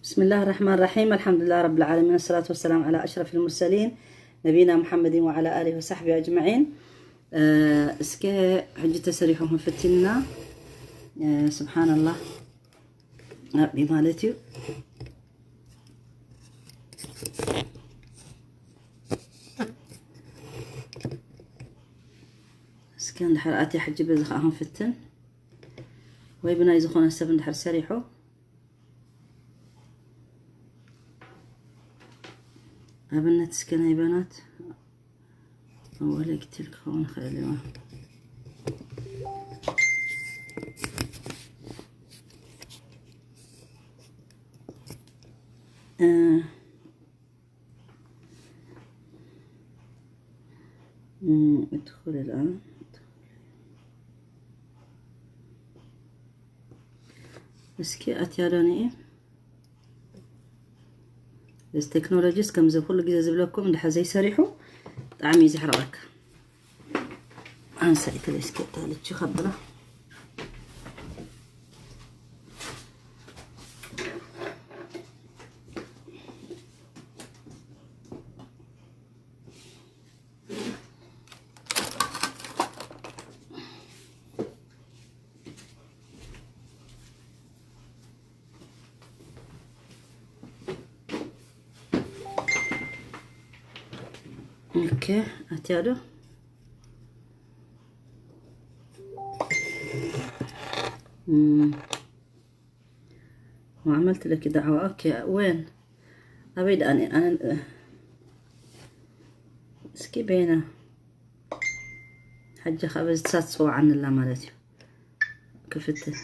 بسم الله الرحمن الرحيم، الحمد لله رب العالمين، والصلاة والسلام على أشرف المرسلين نبينا محمد وعلى آله وصحبه أجمعين. እስከ ሕጂ ተሰሪሑ ክንፍትና። ስብሓን ኣላህ ረቢ ማለት እዩ። እስከ እንድሕር ኣትያ ሕጂ በዚ ከዓ ክንፍትን ወይ ብናይ ዝኾነ ሰብ እንድሕር ሰሪሑ። ኣብነት እስከ ናይ በናት ወለግትል ክኸውን ይኽእል እዩ። ادخل الآن. እስኪ ኣትያዶኒ እየ። እዚ ቴክኖሎጂስ ከምዚ ኩሉ ግዜ ዝብለኩም እንድሕር ዘይሰሪሑ ብጣዕሚ እዩ ዘሕርቐካ። ኣንሳ ኢትለ እስኪ ታልቺ ከብላ። okay ኣትያዶ? وعملت لك دعوة. okay وين أبيد أنا እስኪ በይና ሕጂ ከበዚ ትሳትፅዋዓኒ ኣላ ማለት እዩ። ክፍትል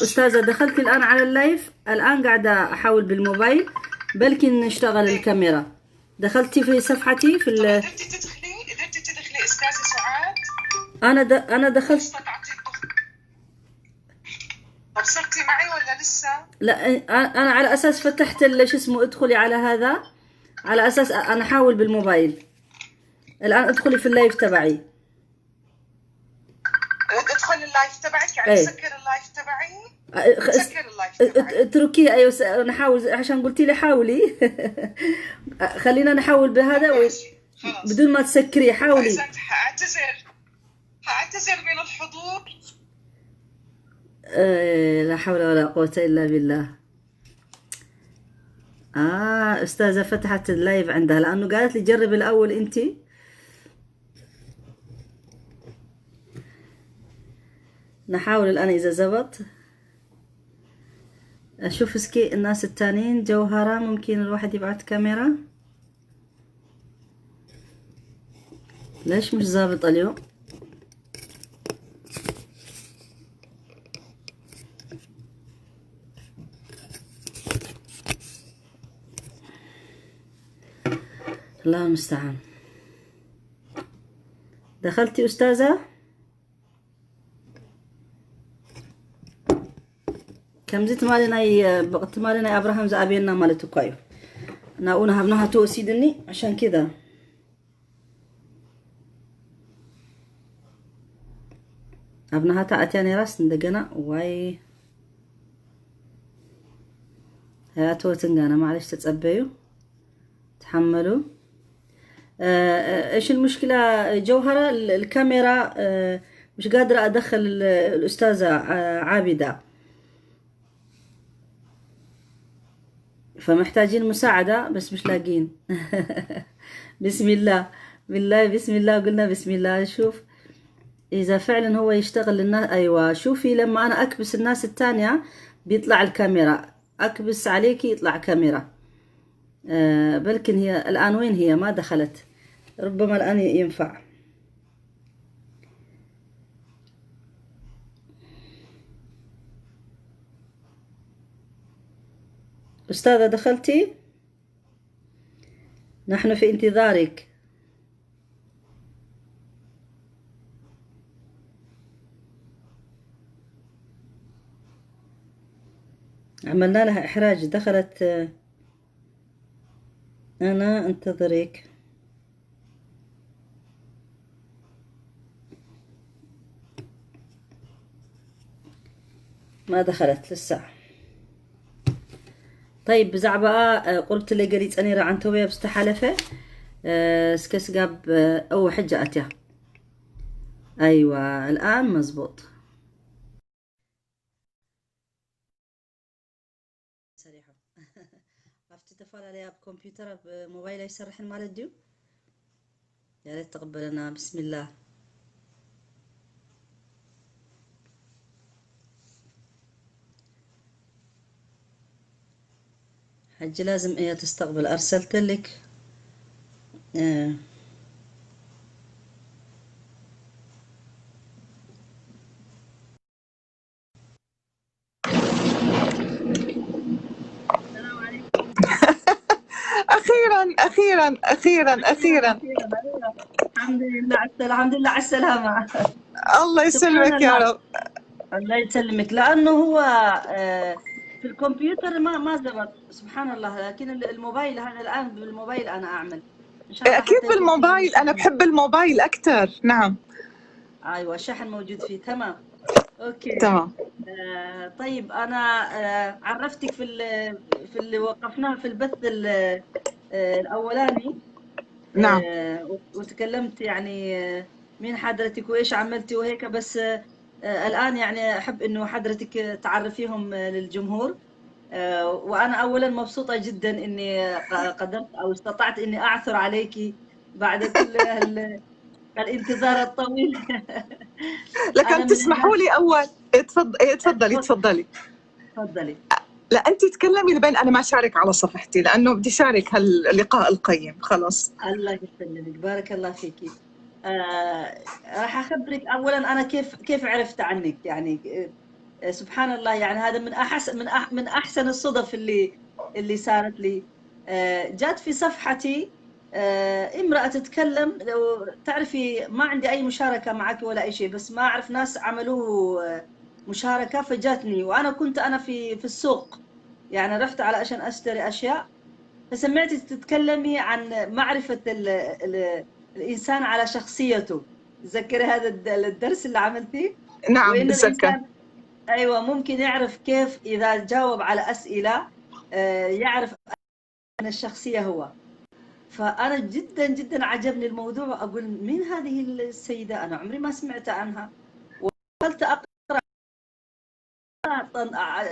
أستاذة، دخلتي الآن على ال live؟ الآن قاعدة أحاول بالموبايل بلكي نشتغل الكاميرا. دخلتي في صفحتي في طب قدرتي تدخلي؟ قدرتي تدخلي استاذه سعاد؟ أنا دخلت. استطعتي تدخلي؟ طب صرتي معي ولا لسه؟ لا، أنا على أساس فتحت شو اسمه، ادخلي على هذا على أساس أنا أحاول بالموبايل. الآن ادخلي في ال live تبعي. ادخل ال live تبعك يعني؟ ايه. سكر ال live تبعي؟ سكر ال live تبعي. اتركيه، ايوه. نحاول عشان قلتي لي حاولي، خلينا نحاول بهذا ماشي خلاص. بدون ما تسكري حاولي. فاذا حاعتذر من الحضور. لا حول ولا قوة إلا بالله. أستاذة فتحت ال live عندها لأنه قالت لي جربي الأول أنت. نحاول الآن إذا زبط. أشوف اسكي الناس التانيين. جوهرة، ممكن الواحد يبعث كاميرا؟ ليش مش زابط اليوم؟ الله المستعان. دخلتي أستاذة؟ ከምዚ ትማሊ ናይ ትማሊ ናይ ኣብርሃም ዝኣብየና ማለት እኳ እዩ። ናብኡ ናሃብናሃ ተወሲድኒ عشان كذا ኣብ ናሃታ ኣትያ ነይራስ እንደገና ዋይ هياتوتن ጋና። معلش تጸበዩ تحملوا. ايش المشكلة جوهرة؟ الكاميرا مش قادرة ادخل الأستاذة عابدة، فمحتاجين مساعدة بس مش لاقين. بسم الله بالله، بسم الله، قلنا بسم الله. شوف إذا فعلا هو يشتغل للناس. أيوة، شوفي لما أنا أكبس الناس التانية بيطلع الكاميرا، أكبس عليكي يطلع كاميرا. بلكن هي الآن وين هي؟ ما دخلت. ربما الآن ينفع. أستاذة دخلتي؟ نحن في انتظارك. عملنا لها إحراج، دخلت. أنا أنتظرك. ما دخلت لسه. طيብ ብዛዕባኣ ቁርብትለይ ገሊፀ ነይረ ዓንተወይ ኣብ ዝተሓለፈ እስከ ስጋብ እወ ሕጂ ኣትያ أيوة الآن مزبوط ሰሪሑ ኣብቲ ተፈላለየ ኣብ ኮምፒውተር ኣብ ሞባይል ኣይሰርሕን ማለት ድዩ? يا ريت تقبلنا بسم الله. حج لازم هي تستقبل أرسلت لك. السلام عليكم. اخيرا اخيرا اخيرا أخيرا اخيرا. أخيرا أيوة. الحمد لله على السلامة، الحمد لله على السلامة. الله سبحان يسلمك يا الله. رب. الله يسلمك، لأنه هو في الكمبيوتر ما زبط سبحان الله، لكن الموبايل هذا الآن بالموبايل أنا أعمل إن شاء الله اكيد حتى يكون في بالموبايل، انا شحن. بحب الموبايل اكثر. نعم أيوة شحن موجود فيه. تمام okay. تمام. طيب أنا عرفتك في اللي وقفناه في البث الأولاني. نعم وتكلمت يعني مين حضرتك وإيش عملتي وهيك، بس الآن يعني أحب إنه حضرتك تعرفيهم للجمهور. وأنا أولا مبسوطة جدا إني قدرت أو استطعت إني أعثر عليكي بعد كل الانتظار الطويل. لكن أنا من تسمحوا الناس. لي اول تفضلي تفضلي تفضلي. تفضلي. لا انت تكلمي لبين انا ما شارك على صفحتي، لانه بدي شارك هاللقاء القيم. خلص. الله يسلمك، بارك الله فيكي. راح اخبرك اولا انا كيف عرفت عنك يعني. سبحان الله، يعني هذا من احسن من احسن الصدف اللي صارت لي. جات في صفحتي امرأة تتكلم. لو تعرفي ما عندي اي مشاركة معك ولا اي شيء، بس ما اعرف ناس عملوه مشاركة، فجاتني وانا كنت انا في السوق، يعني رحت على عشان اشتري اشياء، فسمعتك تتكلمي عن معرفة ال ال الإنسان على شخصيته. تذكري هذا الدرس اللي عملتيه؟ نعم وإنه بتذكر. الإنسان أيوة ممكن يعرف كيف إذا جاوب على أسئلة يعرف أن الشخصية هو. فأنا جدا جدا عجبني الموضوع، وأقول مين هذه السيدة؟ أنا عمري ما سمعت عنها. ودخلت أقرأ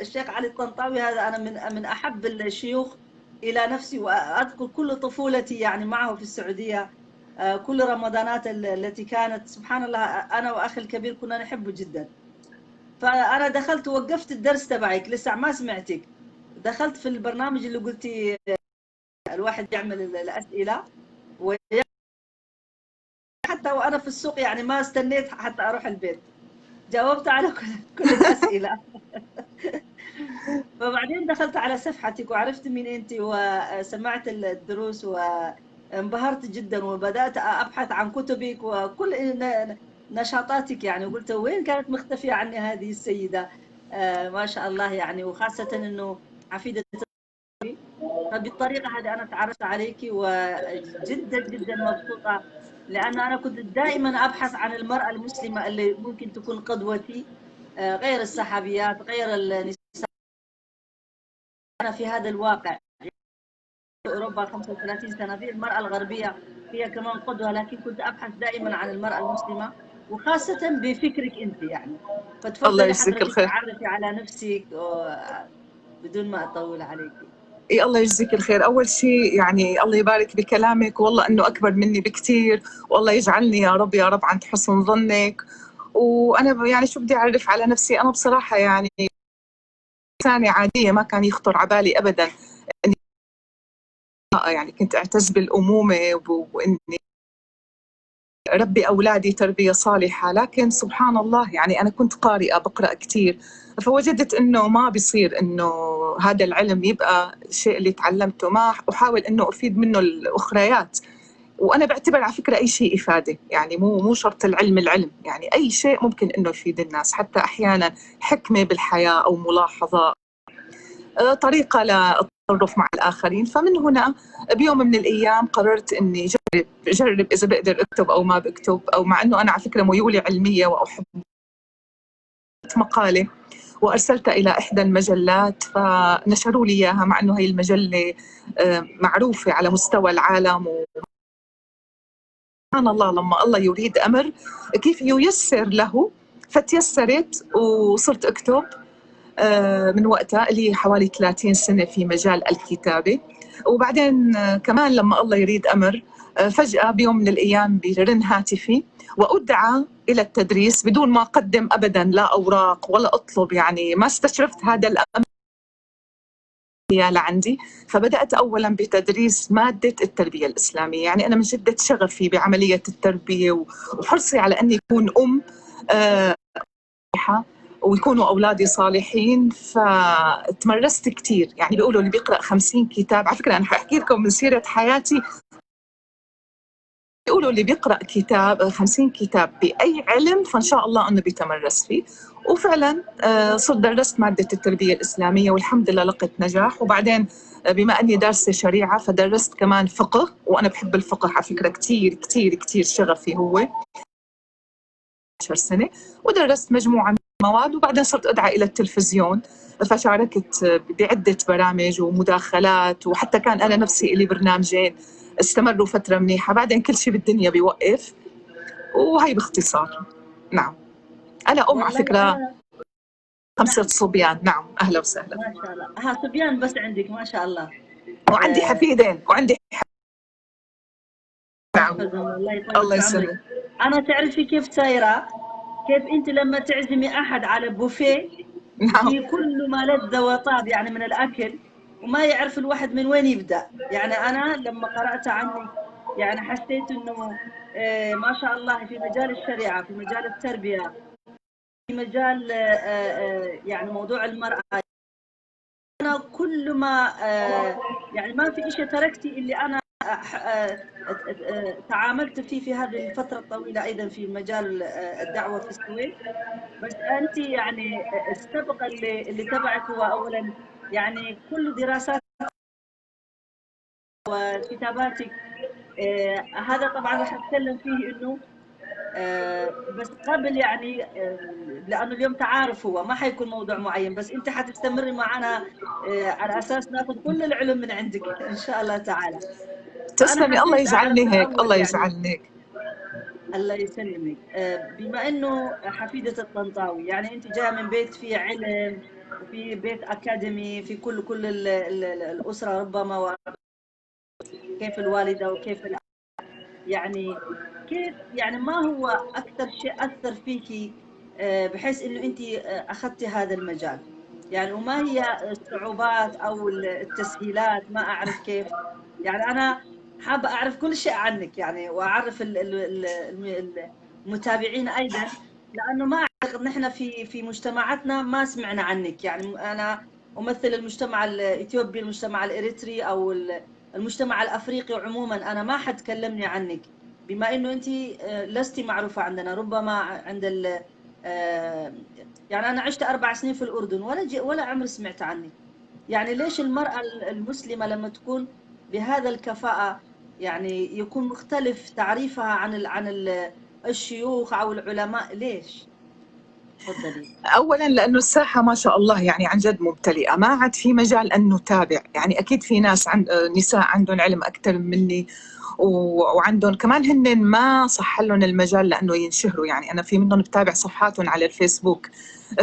الشيخ علي الطنطاوي، هذا أنا من أحب الشيوخ إلى نفسي، وأذكر كل طفولتي يعني معه في السعودية، كل رمضانات التي كانت سبحان الله أنا وأخي الكبير كنا نحبه جدا. فأنا دخلت ووقفت الدرس تبعك، لسه ما سمعتك، دخلت في البرنامج اللي قلتي الواحد يعمل الأسئلة، حتى وأنا في السوق يعني ما استنيت حتى أروح البيت، جاوبت على كل الأسئلة. فبعدين دخلت على صفحتك وعرفت مين أنت، وسمعت الدروس وانبهرت جدا، وبدأت أبحث عن كتبك وكل نشاطاتك يعني، وقلت وين كانت مختفية عني هذه السيدة؟ ما شاء الله يعني، وخاصة أنه عفيدة. فبالطريقة هذه أنا تعرفت عليك، وجدا جدا مبسوطة، لأن أنا كنت دائما أبحث عن المرأة المسلمة اللي ممكن تكون قدوتي، غير الصحابيات غير النساء. أنا في هذا الواقع في أوروبا 35 سنة، في المرأة الغربية هي كمان قدوة، لكن كنت أبحث دائما عن المرأة المسلمة، وخاصة بفكرك أنت يعني. الله فتفضلي يجزيك حضرتك الخير. تعرفي على نفسك بدون ما أطول عليك. إيه الله يجزيك الخير. أول شيء يعني الله يبارك بكلامك، والله أنه أكبر مني بكثير، والله يجعلني يا رب يا رب عند حسن ظنك. وأنا يعني شو بدي أعرف على نفسي، أنا بصراحة يعني إنسانة عادية، ما كان يخطر على بالي أبدا إني يعني كنت أعتز بالأمومة وإني ربي أولادي تربية صالحة، لكن سبحان الله يعني أنا كنت قارئة بقرأ كثير، فوجدت إنه ما بيصير إنه هذا العلم يبقى شيء اللي تعلمته، ما أحاول إنه أفيد منه الأخريات. وأنا بعتبر على فكرة أي شيء إفادة، يعني مو شرط العلم العلم، يعني أي شيء ممكن إنه يفيد الناس، حتى أحيانا حكمة بالحياة أو ملاحظة، طريقة للتصرف مع الآخرين. فمن هنا بيوم من الأيام قررت إني جرب إذا بقدر أكتب أو ما بكتب، أو مع إنه أنا على فكرة ميولي علمية وأحب مقالة، وأرسلتها إلى إحدى المجلات فنشروا لي إياها، مع أنه هي المجلة معروفة على مستوى العالم. سبحان الله، لما الله يريد أمر كيف ييسر له، فتيسرت وصرت أكتب من وقتها، لي حوالي 30 سنة في مجال الكتابة. وبعدين كمان لما الله يريد أمر، فجأة بيوم من الأيام بيرن هاتفي وأدعى إلى التدريس بدون ما أقدم أبدا لا أوراق ولا أطلب، يعني ما استشرفت هذا الأمر لعندي. فبدأت أولا بتدريس مادة التربية الإسلامية، يعني أنا من شدة شغفي بعملية التربية وحرصي على أني أكون أم ويكونوا أولادي صالحين، فتمرست كثير. يعني بيقولوا اللي بيقرأ 50 كتاب، على فكرة أنا حأحكي لكم من سيرة حياتي، بيقولوا اللي بيقرأ كتاب 50 كتاب بأي علم فإن شاء الله أنه بيتمرس فيه. وفعلا صرت درست مادة التربية الإسلامية والحمد لله لقت نجاح. وبعدين بما أني دارسة شريعة فدرست كمان فقه، وأنا بحب الفقه على فكرة كثير كثير كثير، شغفي هو 10 سنة، ودرست مجموعة من المواد. وبعدين صرت أدعى إلى التلفزيون، فشاركت بعدة برامج ومداخلات، وحتى كان أنا نفسي إلي برنامجين استمروا فترة منيحة. بعدين كل شيء بالدنيا بيوقف، وهي باختصار. نعم، أنا أم على فكرة 5 صبيان. نعم، أهلا وسهلا. ما شاء الله، ها صبيان بس عندك ما شاء الله. وعندي حفيدين، وعندي نعم. الله يسلمك. أنا تعرفي كيف سايرة، كيف أنت لما تعزمي أحد على بوفيه، نعم، في كل ما لذ وطاب يعني من الأكل، وما يعرف الواحد من وين يبدأ. يعني أنا لما قرأت عنك يعني حسيت إنه ما شاء الله في مجال الشريعة، في مجال التربية، في مجال يعني موضوع المرأة، أنا كل ما يعني ما في شيء تركتي اللي أنا تعاملت فيه في هذه الفترة الطويلة أيضا في مجال الدعوة في السويد. بس أنت يعني السبق اللي تبعك هو أولا يعني كل دراساتك وكتاباتك، هذا طبعا راح أتكلم فيه إنه بس قبل يعني لأنه اليوم تعارف هو ما حيكون موضوع معين، بس أنت حتستمري معنا على أساس ناخذ كل العلم من عندك إن شاء الله تعالى. تسلمي، الله يجعلني هيك، الله يجعلني هيك. الله يسلمك. بما انه حفيدة الطنطاوي، يعني انت جاية من بيت فيه علم وفي بيت اكاديمي، في كل الاسرة ربما، كيف الوالدة وكيف يعني كيف، يعني ما هو اكثر شيء اثر فيكي بحيث انه انت اخذتي هذا المجال؟ يعني وما هي الصعوبات او التسهيلات؟ ما اعرف كيف، يعني انا حابة أعرف كل شيء عنك يعني، وأعرف المتابعين أيضا، لأنه ما أعتقد نحن في مجتمعاتنا ما سمعنا عنك. يعني أنا أمثل المجتمع الإثيوبي، المجتمع الإريتري، أو المجتمع الأفريقي عموما، أنا ما حد كلمني عنك، بما أنه أنت لست معروفة عندنا. ربما عند يعني أنا عشت 4 سنين في الأردن ولا عمري سمعت عنك. يعني ليش المرأة المسلمة لما تكون بهذا الكفاءة يعني يكون مختلف تعريفها عن الشيوخ أو العلماء؟ ليش؟ تفضلي. أولا لأنه الساحة ما شاء الله يعني عن جد ممتلئة، ما عاد في مجال أن نتابع. يعني أكيد في ناس نساء عندهم علم أكثر مني، وعندهم كمان هن ما صح لهم المجال لأنه ينشهروا. يعني أنا في منهم بتابع صفحاتهم على الفيسبوك.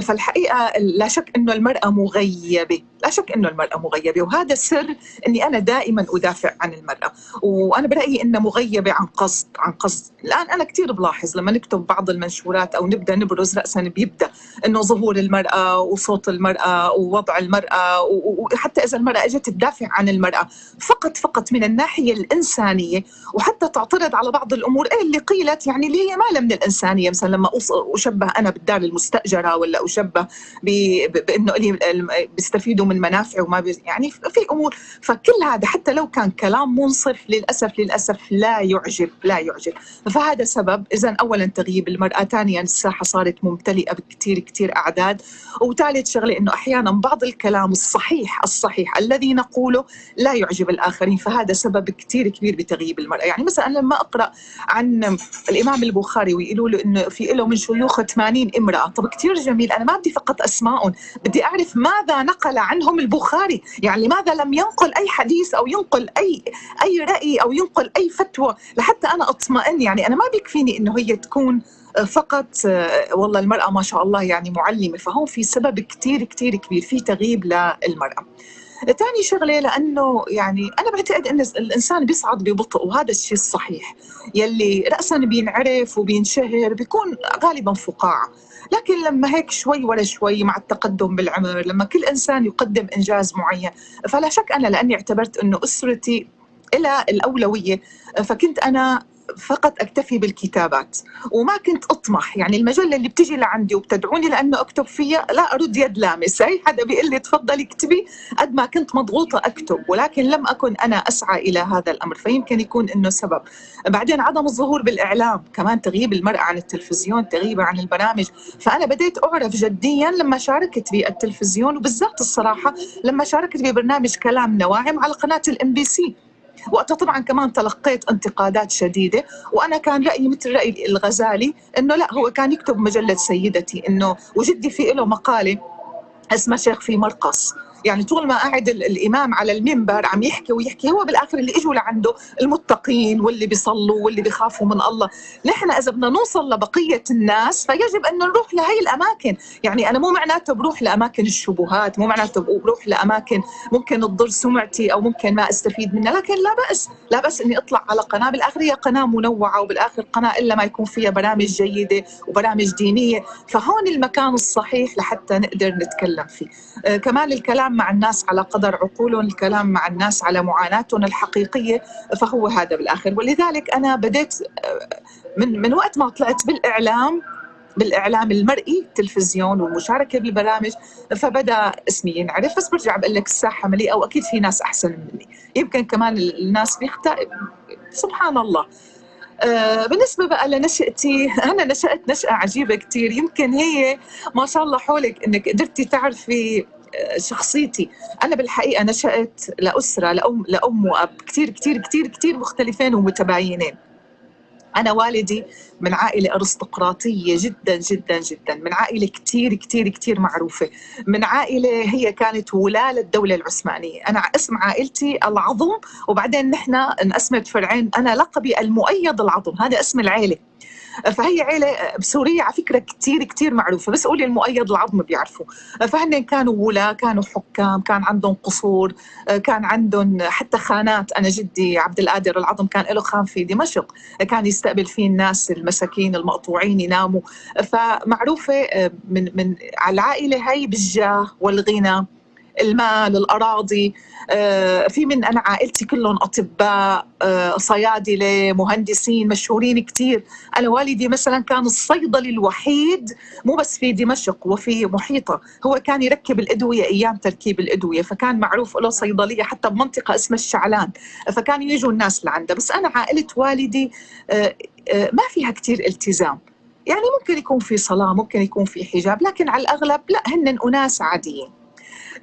فالحقيقة لا شك أنه المرأة مغيبة، لا شك أنه المرأة مغيبة، وهذا السر أني أنا دائما أدافع عن المرأة، وأنا برأيي أنها مغيبة عن قصد، عن قصد. الآن أنا كثير بلاحظ لما نكتب بعض المنشورات أو نبدأ نبرز رأسا بيبدأ أنه ظهور المرأة وصوت المرأة ووضع المرأة، وحتى إذا المرأة أجت تدافع عن المرأة فقط من الناحية الإنسانية، وحتى تعترض على بعض الأمور اللي قيلت يعني اللي هي ما من الإنسانية. مثلا لما أشبه أنا بالدار المستأجرة، ولا أشبه بأنه اللي بيستفيدوا من من منافعي وما يعني في امور. فكل هذا حتى لو كان كلام منصف للاسف للاسف لا يعجب، لا يعجب. فهذا سبب. اذا اولا تغييب المراه، ثانيا الساحة صارت ممتلئة بكثير كثير اعداد، وثالث شغله انه احيانا بعض الكلام الصحيح الصحيح الذي نقوله لا يعجب الاخرين، فهذا سبب كثير كبير بتغييب المراه. يعني مثلا لما اقرا عن الامام البخاري ويقولوا له انه في له من شيوخه 80 امراة، طب كثير جميل، انا ما بدي فقط اسمائهم، بدي اعرف ماذا نقل عنهم البخاري، يعني لماذا لم ينقل اي حديث او ينقل اي راي او ينقل اي فتوى لحتى انا اطمئن. يعني انا ما بيكفيني انه هي تكون فقط والله المرأة ما شاء الله يعني معلمة. فهون في سبب كتير كتير كبير في تغييب للمرأة. ثاني شغلة لأنه يعني أنا بعتقد أن الإنسان بيصعد ببطء، وهذا الشيء الصحيح، يلي رأسا بينعرف وبينشهر بيكون غالبا فقاعة، لكن لما هيك شوي ورا شوي مع التقدم بالعمر، لما كل إنسان يقدم إنجاز معين، فلا شك أنا لأني اعتبرت أنه أسرتي إلى الأولوية، فكنت أنا فقط اكتفي بالكتابات وما كنت اطمح. يعني المجلة اللي بتجي لعندي وبتدعوني لانه اكتب فيها لا ارد يد لامس، اي حدا بيقول لي تفضلي اكتبي، قد ما كنت مضغوطه اكتب، ولكن لم اكن انا اسعى الى هذا الامر، فيمكن يكون انه سبب. بعدين عدم الظهور بالاعلام، كمان تغييب المراة عن التلفزيون، تغييبها عن البرامج. فانا بديت اعرف جديا لما شاركت بالتلفزيون، وبالذات الصراحة لما شاركت ببرنامج كلام نواعم على قناة الMBC. وقتها طبعا كمان تلقيت انتقادات شديدة، وانا كان رايي مثل راي الغزالي انه لا، هو كان يكتب مجلة سيدتي انه، وجدي في له مقاله اسمها شيخ في مرقص، يعني طول ما قاعد الامام على المنبر عم يحكي ويحكي، هو بالاخر اللي اجوا لعنده المتقين واللي بيصلوا واللي بيخافوا من الله. نحن اذا بدنا نوصل لبقية الناس فيجب ان نروح لهي الاماكن. يعني انا مو معناته بروح لاماكن الشبهات، مو معناته بروح لاماكن ممكن تضر سمعتي او ممكن ما استفيد منها، لكن لا باس، لا باس اني اطلع على قناة، بالاخر هي قناة منوعة، وبالاخر قناة الا ما يكون فيها برامج جيدة وبرامج دينية، فهون المكان الصحيح لحتى نقدر نتكلم فيه. كمان الكلام مع الناس على قدر عقولهم، الكلام مع الناس على معاناتهم الحقيقية، فهو هذا بالآخر. ولذلك أنا بديت من وقت ما طلعت بالإعلام المرئي، التلفزيون والمشاركة بالبرامج، فبدأ اسمي ينعرف. بس برجع بقول لك الساحة مليئة، وأكيد في ناس أحسن مني، يمكن كمان الناس بيخطئ، سبحان الله. بالنسبة بقى لنشأتي، أنا نشأت نشأة عجيبة كتير، يمكن هي ما شاء الله حولك إنك قدرتي تعرفي شخصيتي. أنا بالحقيقة نشأت لأسرة، لأم وأب كتير كتير كتير كتير مختلفين ومتباينين. أنا والدي من عائلة أرستقراطية جدا جدا جدا، من عائلة كتير كتير كتير معروفة، من عائلة هي كانت ولاة للدولة العثمانية. أنا اسم عائلتي العظم، وبعدين نحن انقسمت فرعين، أنا لقبي المؤيد العظم، هذا اسم العائلة. فهي عائلة بسوريا على فكرة كتير كتير معروفة، بس قولي المؤيد العظم بيعرفوا. فهن كانوا ولاة، كانوا حكام، كان عندهم قصور، كان عندهم حتى خانات. أنا جدي عبد القادر العظم كان له خان في دمشق، كان يستقبل فيه الناس المساكين المقطوعين يناموا. فمعروفة من العائلة هاي بالجاه والغنى، المال، الأراضي. في من أنا عائلتي كلهم أطباء، صيادلة، مهندسين مشهورين كتير. أنا والدي مثلا كان الصيدلي الوحيد مو بس في دمشق وفي محيطه، هو كان يركب الأدوية أيام تركيب الأدوية، فكان معروف له صيدلية حتى بمنطقة اسمها الشعلان، فكانوا يجوا الناس لعنده. بس أنا عائلة والدي ما فيها كتير التزام، يعني ممكن يكون في صلاة، ممكن يكون في حجاب، لكن على الأغلب لا، هن أناس عاديين.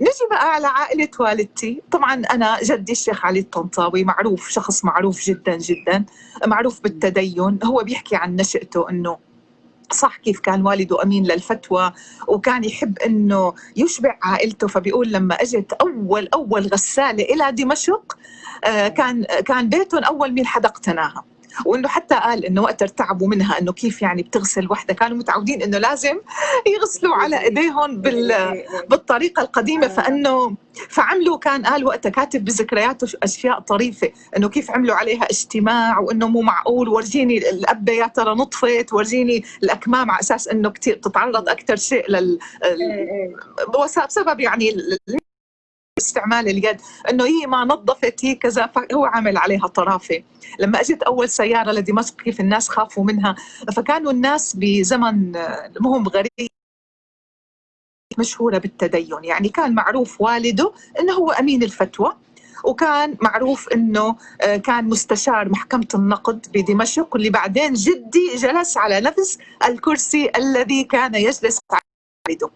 نجي بقى على عائلة والدتي. طبعا أنا جدي الشيخ علي الطنطاوي معروف، شخص معروف جدا جدا، معروف بالتدين. هو بيحكي عن نشأته أنه صح كيف كان والده أمين للفتوى، وكان يحب أنه يشبع عائلته. فبيقول لما أجت أول غسالة إلى دمشق، كان بيتهم أول مين حدا اقتناها، وانه حتى قال انه وقت ارتعبوا منها انه كيف يعني بتغسل وحده، كانوا متعودين انه لازم يغسلوا على ايديهم بالطريقة القديمة. فانه فعملوا، كان قال وقتها كاتب بذكرياته اشياء طريفه، انه كيف عملوا عليها اجتماع، وانه مو معقول، ورجيني القبة يا ترى نطفت، ورجيني الاكمام، على اساس انه كثير بتتعرض اكثر شيء بسبب يعني استعمال اليد، انه هي ما نظفت، هي كذا، فهو عامل عليها طرافه. لما اجت اول سيارة لدمشق كيف الناس خافوا منها، فكانوا الناس بزمن مهم غريب مشهورة بالتدين، يعني كان معروف والده إنه هو أمين الفتوى، وكان معروف إنه كان مستشار محكمة النقد بدمشق، واللي بعدين جدي جلس على نفس الكرسي الذي كان يجلس والده.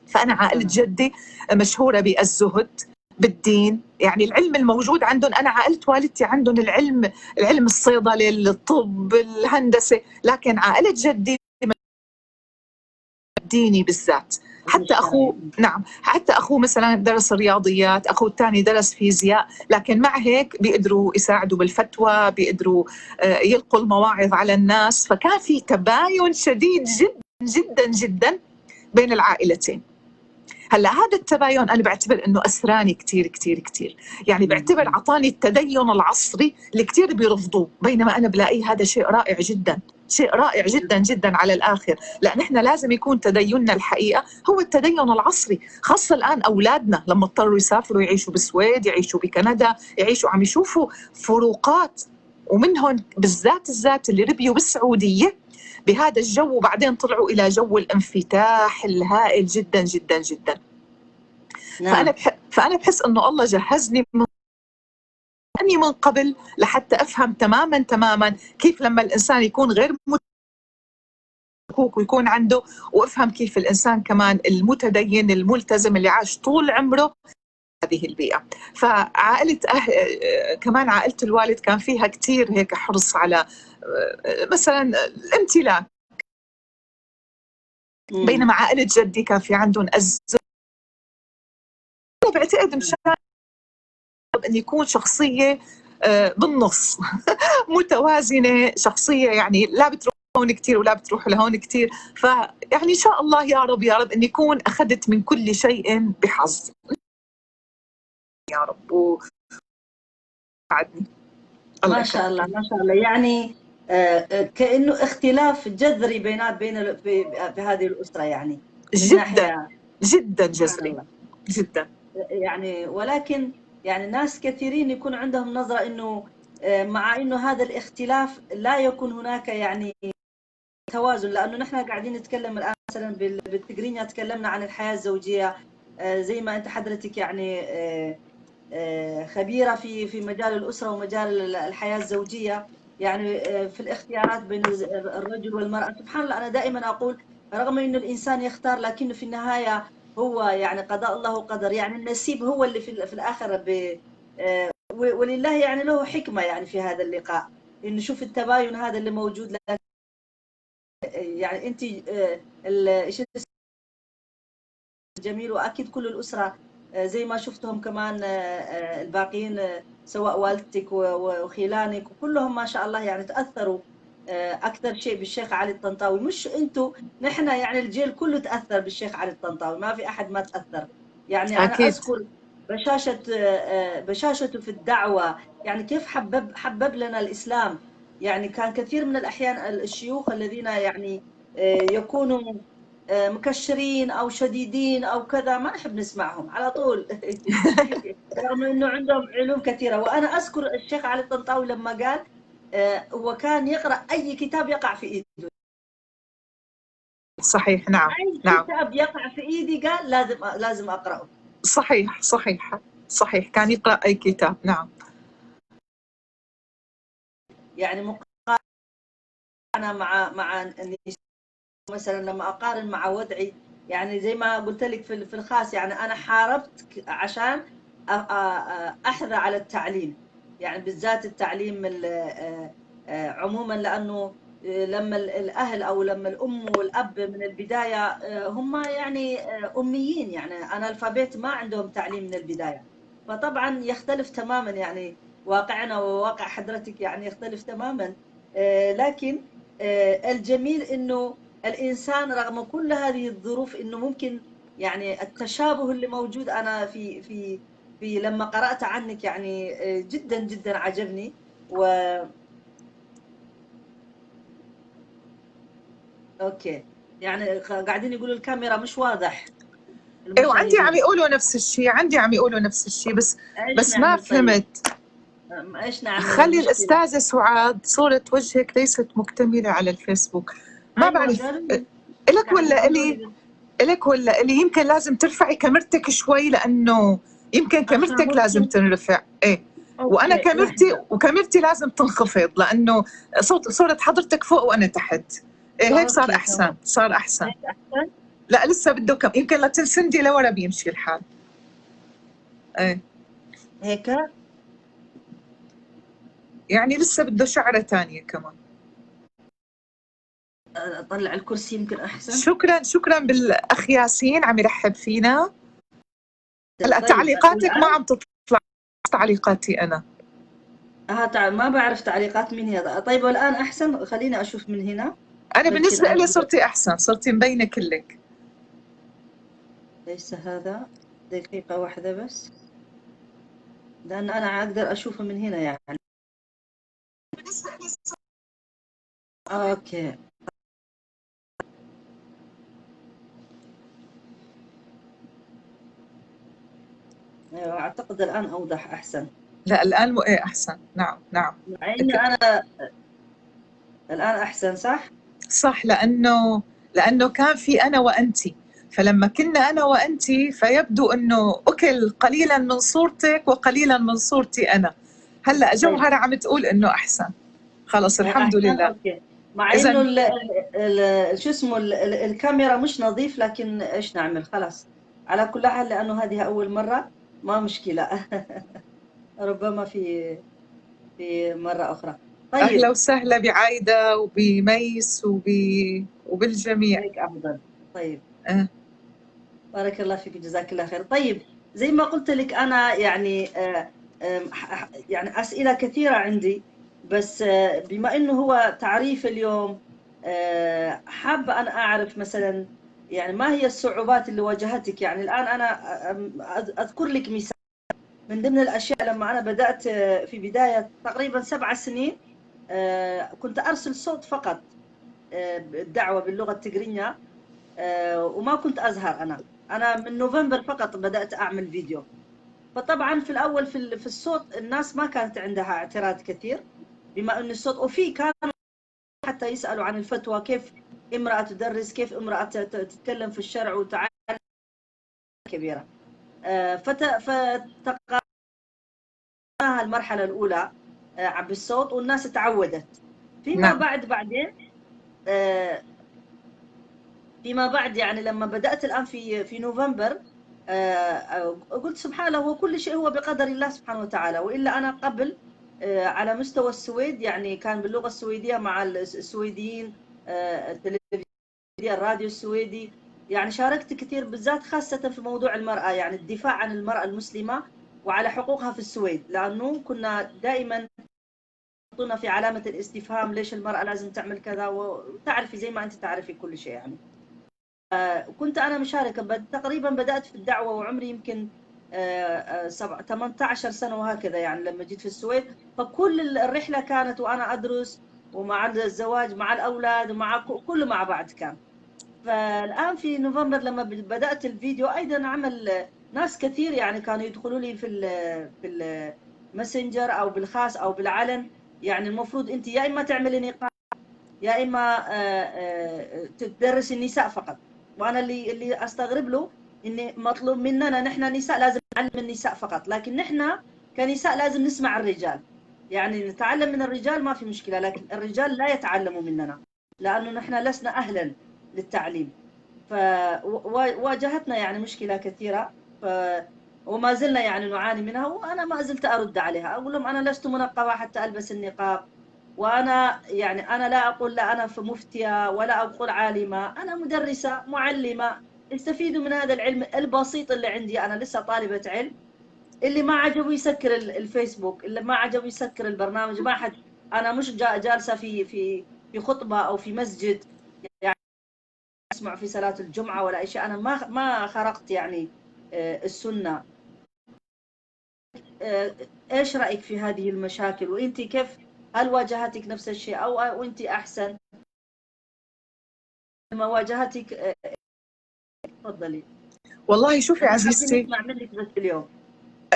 فأنا عائلة جدي مشهورة بالزهد، بالدين، يعني العلم الموجود عندهم. أنا عائلة والدتي عندهم العلم، العلم الصيدلة، الطب، الهندسة، لكن عائلة جدي الديني بالذات. حتى أخوه، نعم، حتى أخوه مثلا درس الرياضيات، أخوه الثاني درس فيزياء، لكن مع هيك بيقدروا يساعدوا بالفتوى، بيقدروا يلقوا المواعظ على الناس. فكان في تباين شديد جدا جدا جدا بين العائلتين. هلا هذا التباين انا بعتبر انه اسراني كثير كثير كثير، يعني بعتبر عطاني التدين العصري اللي كثير بيرفضوه، بينما انا بلاقيه هذا شيء رائع جدا، شيء رائع جدا جدا على الاخر، لان احنا لازم يكون تديننا الحقيقة هو التدين العصري، خاصة الان اولادنا لما اضطروا يسافروا يعيشوا بالسويد، يعيشوا بكندا، يعيشوا عم يشوفوا فروقات، ومنهم بالذات الذات اللي ربيوا بالسعودية بهذا الجو، وبعدين طلعوا الى جو الانفتاح الهائل جدا جدا جدا. نعم. فانا بحس انه الله جهزني من قبل لحتى افهم تماما تماما كيف لما الانسان يكون غير متكوك ويكون عنده، وافهم كيف الانسان كمان المتدين الملتزم اللي عاش طول عمره هذه البيئة. فعائلة كمان عائلة الوالد كان فيها كثير هيك حرص على مثلا الامتلاك، بينما عائلة جدي كان في عندهم أزمة. أنا بعتقد مشان أن يكون شخصية بالنص متوازنة، شخصية يعني لا بتروح هون كثير ولا بتروح لهون كثير، فيعني إن شاء الله يا رب يا رب أن يكون أخذت من كل شيء بحظ يا رب وساعدني. ما شاء الله ما شاء الله، يعني كأنه اختلاف جذري بين في هذه الأسرة، يعني جدا جدا جذري جدا، يعني ولكن يعني ناس كثيرين يكون عندهم نظرة إنه مع إنه هذا الاختلاف لا يكون هناك يعني توازن، لأنه نحن قاعدين نتكلم الآن مثلا بالتقرينيا تكلمنا عن الحياة الزوجية، زي ما أنت حضرتك يعني خبيرة في مجال الأسرة ومجال الحياة الزوجية، يعني في الاختيارات بين الرجل والمرأة. سبحان الله، أنا دائما أقول رغم إنه الإنسان يختار لكنه في النهاية هو يعني قضاء الله وقدر، يعني النسيب هو اللي في الآخر ولله يعني له حكمة يعني في هذا اللقاء، إنه شوف التباين هذا اللي موجود. يعني أنت جميل، وأكيد كل الأسرة زي ما شفتهم كمان الباقيين سواء والدتك وخلانك وكلهم ما شاء الله يعني تأثروا أكثر شيء بالشيخ علي الطنطاوي. مش أنتوا، نحن يعني الجيل كله تأثر بالشيخ علي الطنطاوي، ما في أحد ما تأثر. يعني أنا أكيد أذكر بشاشته في الدعوة، يعني كيف حبب لنا الإسلام. يعني كان كثير من الأحيان الشيوخ الذين يعني يكونوا مكشرين أو شديدين أو كذا ما نحب نسمعهم على طول رغم أنه عندهم علوم كثيرة. وأنا أذكر الشيخ علي الطنطاوي لما قال هو كان يقرأ أي كتاب يقع في إيده. صحيح، نعم. أي نعم. كتاب يقع في إيدي قال لازم أقرأه. صحيح صحيح صحيح، كان يقرأ أي كتاب. نعم. يعني مقارنة مع مثلا لما أقارن مع وضعي، يعني زي ما قلت لك في الخاص، يعني أنا حاربت عشان أحظى على التعليم، يعني بالذات التعليم عموما، لأنه لما الأهل أو لما الأم والأب من البداية هم يعني أميين، يعني أنالفابيت، ما عندهم تعليم من البداية، فطبعا يختلف تماما، يعني واقعنا وواقع حضرتك يعني يختلف تماما. لكن الجميل إنه الإنسان رغم كل هذه الظروف إنه ممكن يعني التشابه اللي موجود. أنا في في في لما قرأت عنك يعني جدا جدا عجبني. و okay، يعني قاعدين يقولوا الكاميرا مش واضح. ايوه عندي عم يقولوا نفس الشيء، عندي عم يقولوا نفس الشيء، بس ما فهمت. طيب؟ ايش نعمل؟ خلي الأستاذة سعاد، صورة وجهك ليست مكتملة على الفيسبوك. ما بعرف إلك ولا إلي؟ إلك ولا إلي؟ يمكن لازم ترفعي كاميرتك شوي، لأنه يمكن كاميرتك لازم تنرفع. إيه، وأنا كاميرتي وكاميرتي لازم تنخفض، لأنه صورة حضرتك فوق وأنا تحت. إيه هيك صار أحسن، صار أحسن. لا لسه بده كم، يمكن لا تنسندي لورا بيمشي الحال. ايه هيك يعني لسه بده شعرة تانية كمان. اطلع الكرسي يمكن احسن. شكرا شكرا بالاخ ياسين عم يرحب فينا. هلا طيب. تعليقاتك ما عم تطلع، تعليقاتي انا. ما بعرف تعليقات مين هي. طيب والان احسن، خليني اشوف من هنا. انا بالنسبة لي صرتي احسن، صرتي مبينة كلك. ليس هذا، دقيقة واحدة بس، لأن أنا أقدر أشوفه من هنا يعني. okay. أيوة أعتقد الآن أوضح أحسن. لا الآن إيه أحسن. نعم نعم. مع إني أنا الآن أحسن صح؟ صح، لأنه كان في أنا وأنتي، فلما كنا أنا وأنتي فيبدو أنه أكل قليلا من صورتك وقليلا من صورتي أنا. هلأ جوهرة عم تقول أنه أحسن، خلص الحمد لله. okay. مع إنه شو اسمه الكاميرا مش نظيف، لكن إيش نعمل، خلاص على كل حال، لأنه هذه أول مرة ما مشكلة. ربما في مرة أخرى. طيب. أهلا وسهلا بعايدة وبميس وبالجميع. هيك أفضل. طيب. بارك الله فيك، جزاك الله خير. طيب زي ما قلت لك أنا يعني يعني أسئلة كثيرة عندي، بس بما إنه هو تعريف اليوم، حابة أن أعرف مثلا يعني ما هي الصعوبات اللي واجهتك. يعني الآن أنا أذكر لك مثال من ضمن الأشياء. لما أنا بدأت في بداية تقريبا 7 سنين، كنت أرسل صوت فقط، الدعوة باللغة التجرينية، وما كنت أزهر. أنا من نوفمبر فقط بدأت أعمل فيديو. فطبعا في الأول في الصوت الناس ما كانت عندها اعتراض كثير، بما أن الصوت، وفي كانوا حتى يسألوا عن الفتوى، كيف امرأة تدرس، كيف امرأة تتكلم في الشرع وتعالى كبيرة. فتقاها المرحلة الأولى بالصوت والناس تعودت. فيما نعم. بعد بعدين فيما بعد يعني لما بدأت الآن في نوفمبر، قلت سبحان الله، هو كل شيء هو بقدر الله سبحانه وتعالى. وإلا أنا قبل على مستوى السويد يعني كان باللغة السويدية مع السويديين، التلفزيون، الراديو السويدي، يعني شاركت كثير بالذات خاصة في موضوع المرأة، يعني الدفاع عن المرأة المسلمة وعلى حقوقها في السويد، لأنه كنا دائما يحطونا في علامة الاستفهام، ليش المرأة لازم تعمل كذا، وتعرفي زي ما أنت تعرفي كل شيء يعني. كنت أنا مشاركة تقريبا، بدأت في الدعوة وعمري يمكن 18 سنة وهكذا، يعني لما جيت في السويد. فكل الرحلة كانت وأنا أدرس، ومع الزواج، مع الأولاد، ومع كله مع بعض كان. فالآن في نوفمبر لما بدأت الفيديو أيضا عمل ناس كثير، يعني كانوا يدخلوا لي في الماسنجر أو بالخاص أو بالعلن، يعني المفروض أنت يا إما تعملي نقاش، يا إما تدرسي النساء فقط. وأنا اللي أستغرب له إن مطلوب مننا نحن نساء لازم نعلم النساء فقط، لكن نحن كنساء لازم نسمع الرجال، يعني نتعلم من الرجال ما في مشكلة، لكن الرجال لا يتعلموا مننا لأنه نحن لسنا أهلا للتعليم. فواجهتنا يعني مشكلة كثيرة، وما زلنا يعني نعاني منها، وأنا ما زلت أرد عليها، أقول لهم أنا لست منقبة حتى ألبس النقاب، وأنا يعني أنا لا أقول لا أنا في مفتية ولا أقول عالمة، أنا مدرسة معلمة، استفيدوا من هذا العلم البسيط اللي عندي، أنا لسه طالبة علم. اللي ما عجبه يسكر الفيسبوك، اللي ما عجبه يسكر البرنامج، ما حد، أنا مش جالسة في في في خطبة أو في مسجد يعني أسمع في صلاة الجمعة ولا أي شيء، أنا ما خرقت يعني السنة. إيش رأيك في هذه المشاكل؟ وإنتي كيف، هل واجهتك نفس الشيء أو وإنتي أحسن لما واجهتك؟ تفضلي. والله شوفي عزيزتي، نسمع منك بس اليوم.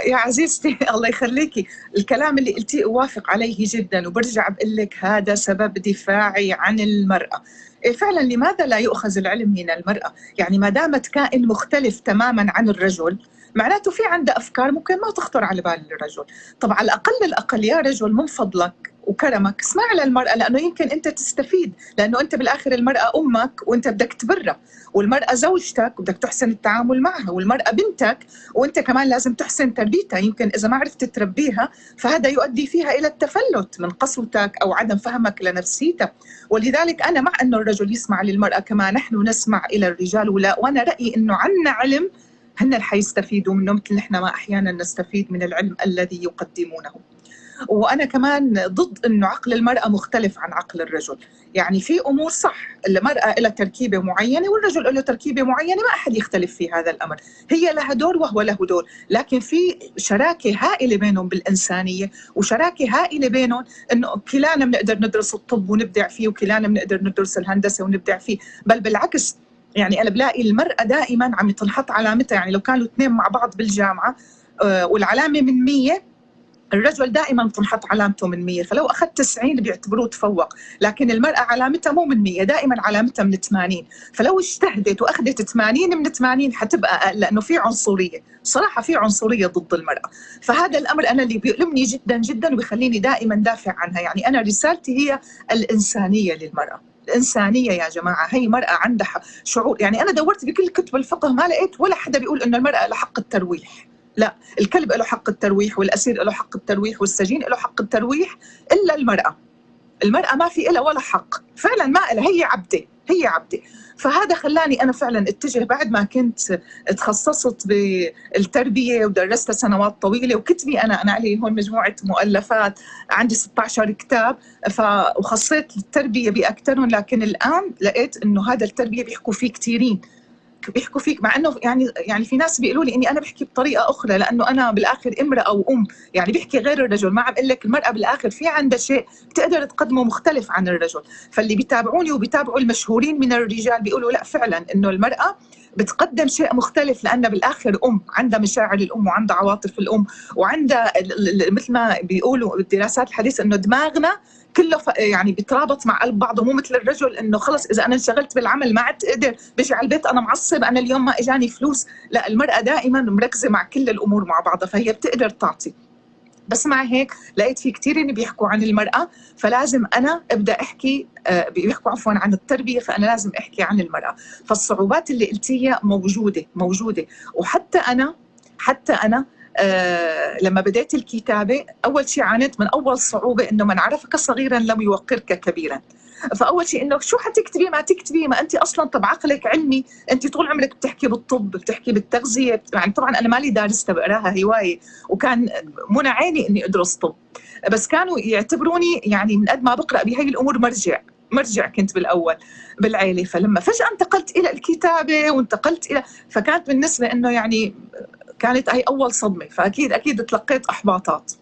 يا عزيزتي الله يخليكي، الكلام اللي قلتيه أوافق عليه جدا، وبرجع بقول لك هذا سبب دفاعي عن المرأة. فعلا لماذا لا يؤخذ العلم من المرأة؟ يعني ما دامت كائن مختلف تماما عن الرجل، معناته في عنده أفكار ممكن ما تخطر على بال الرجل. طب على الأقل الأقل يا رجل من فضلك وكرمك اسمع للمرأة، لأنه يمكن أنت تستفيد، لأنه أنت بالآخر المرأة أمك وأنت بدك تبرها، والمرأة زوجتك وبدك تحسن التعامل معها، والمرأة بنتك وأنت كمان لازم تحسن تربيتها. يمكن إذا ما عرفت تربيها فهذا يؤدي فيها إلى التفلت من قسوتك أو عدم فهمك لنفسيتها. ولذلك أنا مع أنه الرجل يسمع للمرأة كما نحن نسمع إلى الرجال، ولا وأنا رأيي أنه عنا علم هن اللي حيستفيدوا منه مثل نحن ما أحيانا نستفيد من العلم الذي يقدمونه. وأنا كمان ضد أنه عقل المرأة مختلف عن عقل الرجل، يعني في أمور صح المرأة لها تركيبة معينة والرجل له تركيبة معينة، ما أحد يختلف في هذا الأمر، هي لها دور وهو له دور، لكن في شراكة هائلة بينهم بالإنسانية، وشراكة هائلة بينهم أنه كلانا بنقدر ندرس الطب ونبدع فيه، وكلانا بنقدر ندرس الهندسة ونبدع فيه، بل بالعكس. يعني أنا بلاقي المرأة دائما عم تنحط علامتها، يعني لو كانوا اثنين مع بعض بالجامعة والعلامة من 100، الرجل دائما بتنحط علامته من 100، فلو اخذ 90 بيعتبروه تفوق، لكن المرأة علامتها مو من 100، دائما علامتها من 80، فلو اجتهدت واخذت 80 من 80 حتبقى اقل، لانه في عنصرية، صراحة في عنصرية ضد المرأة. فهذا الامر انا اللي بيؤلمني جدا جدا وبيخليني دائما دافع عنها. يعني انا رسالتي هي الانسانية للمرأة، الإنسانية يا جماعة. هي مرأة عندها شعور، يعني أنا دورت بكل كتب الفقه ما لقيت ولا حدا بيقول إنه المرأة لها حق الترويح. لا، الكلب له حق الترويح، والأسير له حق الترويح، والسجين له حق الترويح، إلا المرأة. المرأة ما في إلها ولا حق، فعلا ما إلها، هي عبدة، هي عبدة. فهذا خلاني أنا فعلا اتجه بعد ما كنت تخصصت بالتربية ودرستها سنوات طويلة، وكتبي أنا علي هون مجموعة مؤلفات، عندي 16 كتاب، وخصيت التربية بأكثرهم. لكن الآن لقيت إنه هذا التربية بيحكوا فيه كثيرين، بيحكوا فيك، مع انه يعني في ناس بيقولوا لي اني انا بحكي بطريقة اخرى، لانه انا بالاخر امراة وام، يعني بحكي غير الرجل. ما عم اقول لك المراة بالاخر في عندها شيء بتقدر تقدمه مختلف عن الرجل. فاللي بيتابعوني وبيتابعوا المشهورين من الرجال بيقولوا لا فعلا انه المراة بتقدم شيء مختلف، لانها بالاخر ام، عندها مشاعر الام وعندها عواطف الام، وعندها مثل ما بيقولوا بالدراسات الحديثة انه دماغنا كله يعني بيترابط مع قلب بعضه، مو مثل الرجل انه خلص اذا انا انشغلت بالعمل ما عدت اقدر، بيجي على البيت انا معصب، انا اليوم ما اجاني فلوس. لا، المرأة دائما مركزة مع كل الامور مع بعضها، فهي بتقدر تعطي. بس مع هيك لقيت في كثير اللي بيحكوا عن المرأة، فلازم أنا أبدأ أحكي، بيحكوا عفوا عن التربية، فأنا لازم أحكي عن المرأة. فالصعوبات اللي قلتيها موجودة موجودة. وحتى أنا، حتى أنا لما بدأت الكتابة أول شيء عانيت من أول صعوبة، إنه من عرفك صغيرا لم يوقرك كبيرا. فأول شيء إنه شو حتكتبي ما تكتبي، ما أنت أصلا طب عقلك علمي، أنت طول عمرك بتحكي بالطب، بتحكي بالتغذية. يعني طبعا أنا مالي دارستها، بقراها هواية، وكان منى عيني إني أدرس طب، بس كانوا يعتبروني يعني من قد ما بقرأ بهي الأمور مرجع كنت بالأول بالعيلة. فلما فجأة انتقلت إلى الكتابة وانتقلت إلى، فكانت بالنسبة إنه يعني كانت هي أول صدمة، فأكيد أكيد تلقيت إحباطات.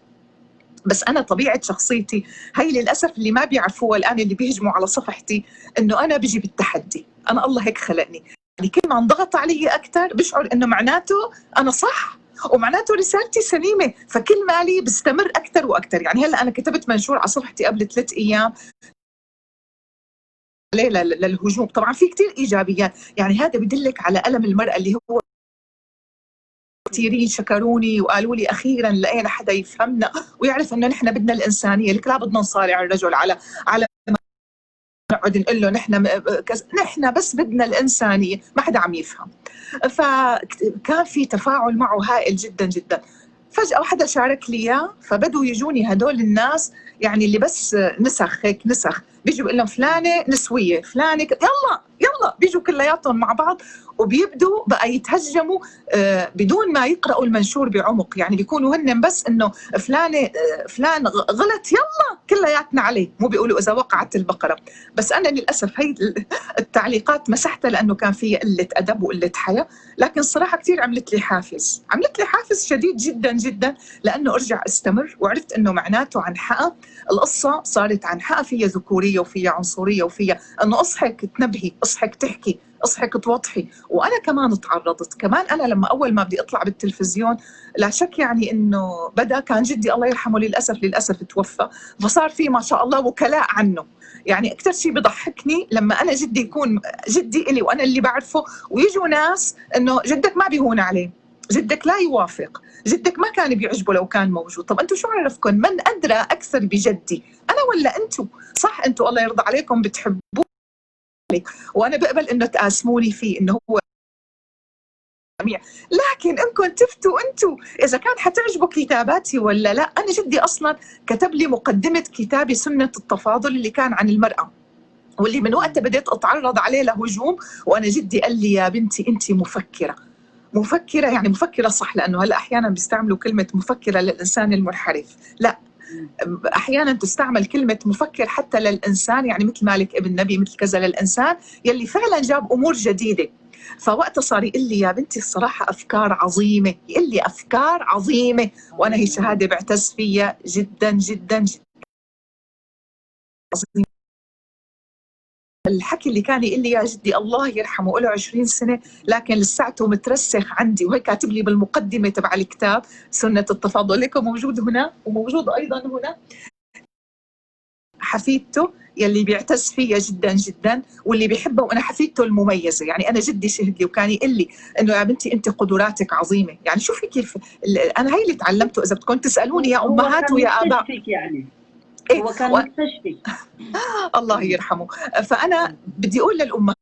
بس أنا طبيعة شخصيتي هي للأسف اللي ما بيعرفوها الآن اللي بيهجموا على صفحتي، إنه أنا بجي بالتحدي، أنا الله هيك خلقني، يعني كل ما انضغط علي أكثر بشعر إنه معناته أنا صح ومعناته رسالتي سليمة، فكل مالي بستمر أكثر وأكثر. يعني هلأ أنا كتبت منشور على صفحتي قبل 3 أيام عليه للهجوم، طبعا في كثير إيجابيات، يعني هذا بدلك على ألم المرأة اللي هو كثيرين شكروني وقالوا لي اخيرا لقينا حدا يفهمنا ويعرف انه نحن بدنا الانسانية، لك لا بدنا نصارع الرجل على نقعد نقول له نحن نحن بس بدنا الانسانية، ما حدا عم يفهم. فكان في تفاعل معه هائل جدا جدا. فجأة حدا شارك لي اياه، فبدوا يجوني هدول الناس يعني اللي بس نسخ هيك نسخ، بيجوا بيقول لهم فلانة نسوية، فلانة يلا يلا، بيجوا كلياتهم مع بعض وبيبدوا بقى يتهجموا بدون ما يقرأوا المنشور بعمق، يعني بيكونوا هن بس انه فلانة فلان غلط يلا كلياتنا عليه، مو بيقولوا اذا وقعت البقرة. بس انا للاسف هي التعليقات مسحتها لانه كان فيها قلة ادب وقلة حياة، لكن الصراحة كثير عملت لي حافز، عملت لي حافز شديد جدا جدا لانه ارجع استمر، وعرفت انه معناته عن حق القصة صارت عن حق فيها ذكورية وفيها عنصرية وفيها انه اصحك تنبهي، اصحك تحكي، اصحك توضحي. وانا كمان تعرضت، كمان انا لما اول ما بدي اطلع بالتلفزيون لا شك يعني انه بدا كان جدي الله يرحمه للاسف للاسف توفى، فصار في ما شاء الله وكلاء عنه. يعني اكثر شيء بضحكني لما انا جدي يكون جدي الي وانا اللي بعرفه، ويجوا ناس انه جدك ما بيهون عليه، جدك لا يوافق، جدك ما كان بيعجبه لو كان موجود. طب انتم شو عرفكم؟ من ادرى اكثر بجدي، انا ولا انتم؟ صح انتم الله يرضى عليكم بتحبوه، وانا بقبل انه تقاسموني فيه انه هو جميع، لكن انكم تفتوا انتم اذا كان حتعجبوا كتاباتي ولا لا. انا جدي اصلا كتب لي مقدمه كتابي سنة التفاضل اللي كان عن المراة، واللي من وقتها بديت اتعرض عليه لهجوم. وانا جدي قال لي يا بنتي انت مفكرة، مفكرة يعني مفكرة صح، لانه هلا احيانا بيستعملوا كلمة مفكرة للانسان المنحرف، لا احيانا تستعمل كلمة مفكر حتى للانسان، يعني مثل مالك ابن نبي، مثل كذا، للانسان يلي فعلا جاب امور جديدة. فوقتها صار يقول لي يا بنتي الصراحة افكار عظيمة، يقول لي افكار عظيمة، وانا هي شهادة بعتز فيها جدا جدا جدا. عظيمة. الحكي اللي كان يقول لي يا جدي الله يرحمه له 20 سنة، لكن لساته مترسخ عندي، وهي كاتب لي بالمقدمة تبع الكتاب سنة التفاضل، لكم موجود هنا وموجود ايضا هنا. حفيدته يلي بيعتز فيها جدا جدا واللي بيحبها، وانا حفيدته المميزة. يعني انا جدي شهد لي وكان يقول لي انه يا بنتي انت قدراتك عظيمة. يعني شوفي كيف انا هي اللي تعلمته. اذا بدكم تسالوني يا امهات ويا اباء، يعني إيه؟ هو كان مستشفي الله يرحمه. فانا بدي اقول للامهات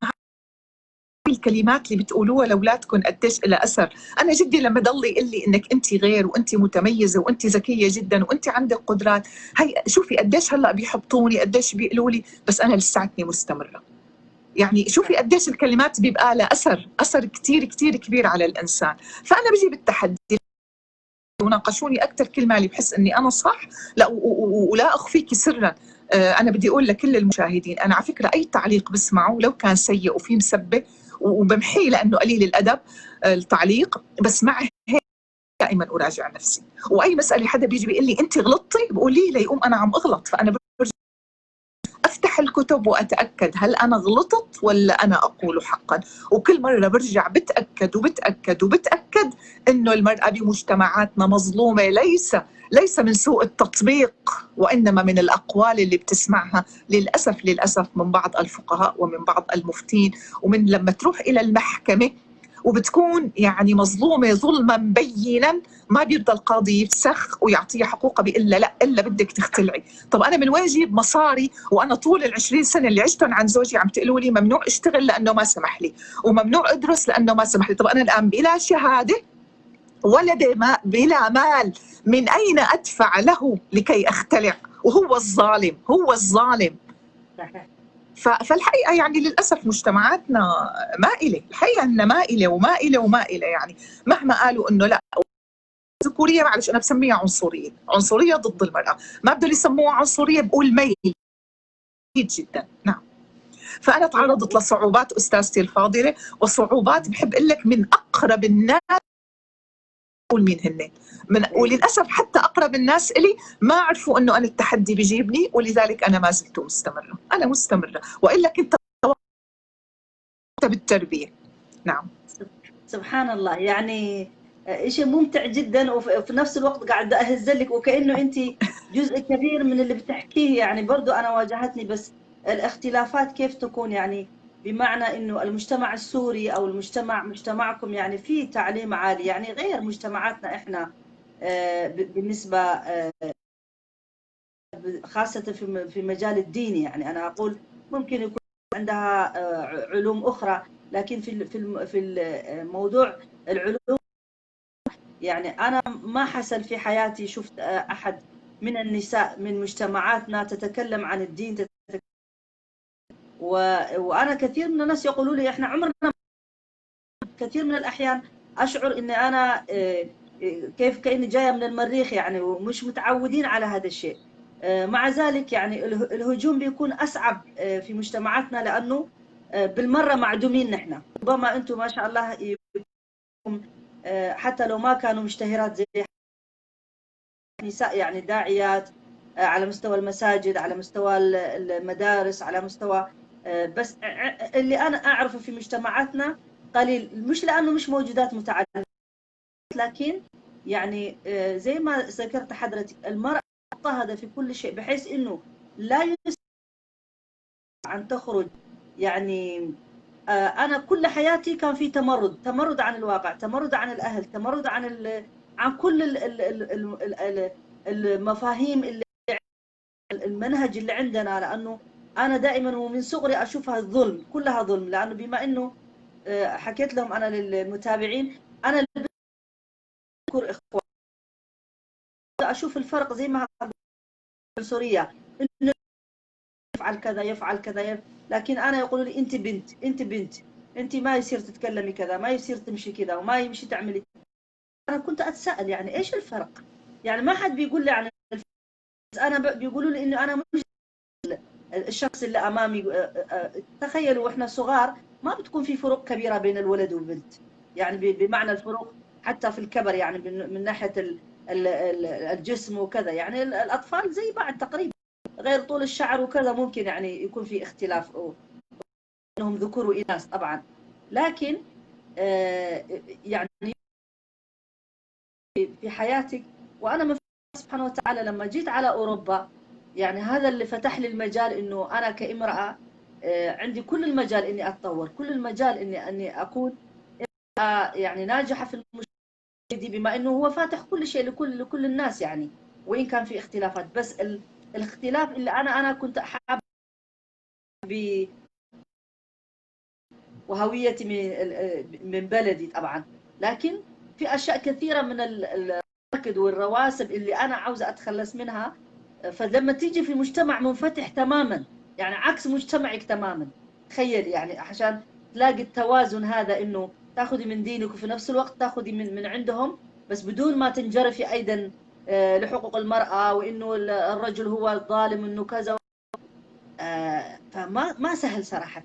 الكلمات اللي بتقولوها لاولادكم قديش لها اثر. انا جدي لما ضل يقول لي انك انت غير وانت متميزة وانت ذكية جدا وانت عندك قدرات، هي شوفي قديش هلا بيحبطوني، قديش بيقولوا لي، بس انا لساتني مستمرة. يعني شوفي قديش الكلمات بيبقى لها اثر، اثر كثير كثير كبير على الانسان. فانا بجي بالتحدي وناقشوني اكثر كل مالي بحس اني انا صح، لا ولا اخفيك سرا. انا بدي اقول لكل المشاهدين، انا على فكرة اي تعليق بسمعه لو كان سيء وفي مسبة وبمحيه لانه قليل الادب التعليق، بس مع هيك دائما اراجع نفسي. واي مسالة حدا بيجي بيقول لي انت غلطتي، بقول لي ليقوم انا عم اغلط، فانا برجع افتح الكتب واتاكد هل انا غلطت ولا انا اقول حقا. وكل مرة برجع بتاكد وبتاكد وبتاكد انه المراة بمجتمعاتنا مظلومة، ليس من سوء التطبيق، وانما من الاقوال اللي بتسمعها للاسف للاسف من بعض الفقهاء ومن بعض المفتين، ومن لما تروح الى المحكمة وبتكون يعني مظلومة ظلما بينا، ما بيرضى القاضي يفسخ ويعطيها حقوقها، بيقول لها لا الا بدك تختلعي. طب انا من وين اجيب مصاري وانا طول ال20 سنة اللي عشتهم عن زوجي عم تقولوا لي ممنوع اشتغل لانه ما سمح لي، وممنوع ادرس لانه ما سمح لي. طب انا الان بلا شهادة ولا بلا مال، من اين ادفع له لكي اختلع؟ وهو الظالم، هو الظالم. فالحقيقة يعني للاسف مجتمعاتنا مائلة، الحقيقة انها مائلة ومائله ومائله. يعني مهما قالوا انه لا ذكوريه، معلش انا بسميها عنصرية، عنصرية ضد المراة، ما بدهم يسموها عنصرية، بقول ميل جدا. نعم. فانا تعرضت لصعوبات استاذتي الفاضلة، وصعوبات بحب اقول لك من اقرب الناس، اقول مين هن من، وللاسف حتى اقرب الناس الي ما عرفوا انه انا التحدي بيجيبني، ولذلك انا ما زلت مستمرة، انا مستمرة، والا كنت بالتربية. نعم. سبحان الله، يعني شيء ممتع جدا، وفي نفس الوقت قاعد اهزلك وكانه انت جزء كبير من اللي بتحكيه. يعني برضو انا واجهتني بس الاختلافات كيف تكون، يعني بمعنى انه المجتمع السوري او المجتمع مجتمعكم يعني فيه تعليم عالي، يعني غير مجتمعاتنا احنا بالنسبة خاصة في مجال الدين. يعني انا اقول ممكن يكون عندها علوم اخرى، لكن في الموضوع العلوم يعني انا ما حصل في حياتي شفت احد من النساء من مجتمعاتنا تتكلم عن الدين. وأنا كثير من الناس يقولوا لي إحنا عمرنا، كثير من الأحيان أشعر إني أنا كيف كأني جاية من المريخ يعني، ومش متعودين على هذا الشيء. مع ذلك يعني الهجوم بيكون أصعب في مجتمعاتنا، لأنه بالمرة معدومين نحن. ربما أنتم ما شاء الله حتى لو ما كانوا مشتهرات زي نساء يعني داعيات على مستوى المساجد، على مستوى المدارس، على مستوى بس اللي أنا أعرفه في مجتمعاتنا قليل، مش لأنه مش موجودات متعددات، لكن يعني زي ما ذكرت حضرتك المرأة مضطهدة في كل شيء، بحيث إنه لا يسمح أن تخرج. يعني أنا كل حياتي كان في تمرد، تمرد عن الواقع، تمرد عن الأهل، تمرد عن كل المفاهيم اللي المنهج اللي عندنا، لأنه أنا دائما ومن صغري أشوفها ظلم، كلها ظلم. لأنه بما إنه حكيت لهم أنا للمتابعين، أنا أذكر إخوة أشوف الفرق زي ما العنصرية، إنه يفعل كذا يفعل كذا، لكن أنا يقولوا لي أنت بنت، أنت بنت، أنت ما يصير تتكلمي كذا، ما يصير تمشي كذا، وما يمشي تعملي. أنا كنت أتساءل يعني إيش الفرق؟ يعني ما حد بيقول لي عن الفرق، أنا بيقولوا لي إنه أنا مش الشخص اللي أمامي. تخيلوا وإحنا صغار ما بتكون في فروق كبيرة بين الولد والبنت، يعني بمعنى الفروق حتى في الكبر، يعني من ناحية الجسم وكذا، يعني الأطفال زي بعض تقريبا، غير طول الشعر وكذا ممكن يعني يكون في اختلاف انهم ذكور وإناث طبعا، لكن يعني في حياتك. وأنا من سبحانه وتعالى لما جيت على أوروبا، يعني هذا اللي فتح لي المجال إنه أنا كامرأة عندي كل المجال إني أتطور، كل المجال إني أكون يعني ناجحة في المجتمع، بما إنه هو فاتح كل شيء لكل الناس، يعني وإن كان في اختلافات، بس الاختلاف اللي أنا كنت حابة وهويتي من بلدي طبعا، لكن في أشياء كثيرة من الركد والرواسب اللي أنا عاوزة أتخلص منها. فلما تيجي في مجتمع منفتح تماما، يعني عكس مجتمعك تماما، تخيل يعني عشان تلاقي التوازن هذا، إنه تاخذي من دينك وفي نفس الوقت تاخذي من عندهم، بس بدون ما تنجرفي أيضا لحقوق المرأة وإنه الرجل هو الظالم إنه كذا. فما ما سهل صراحة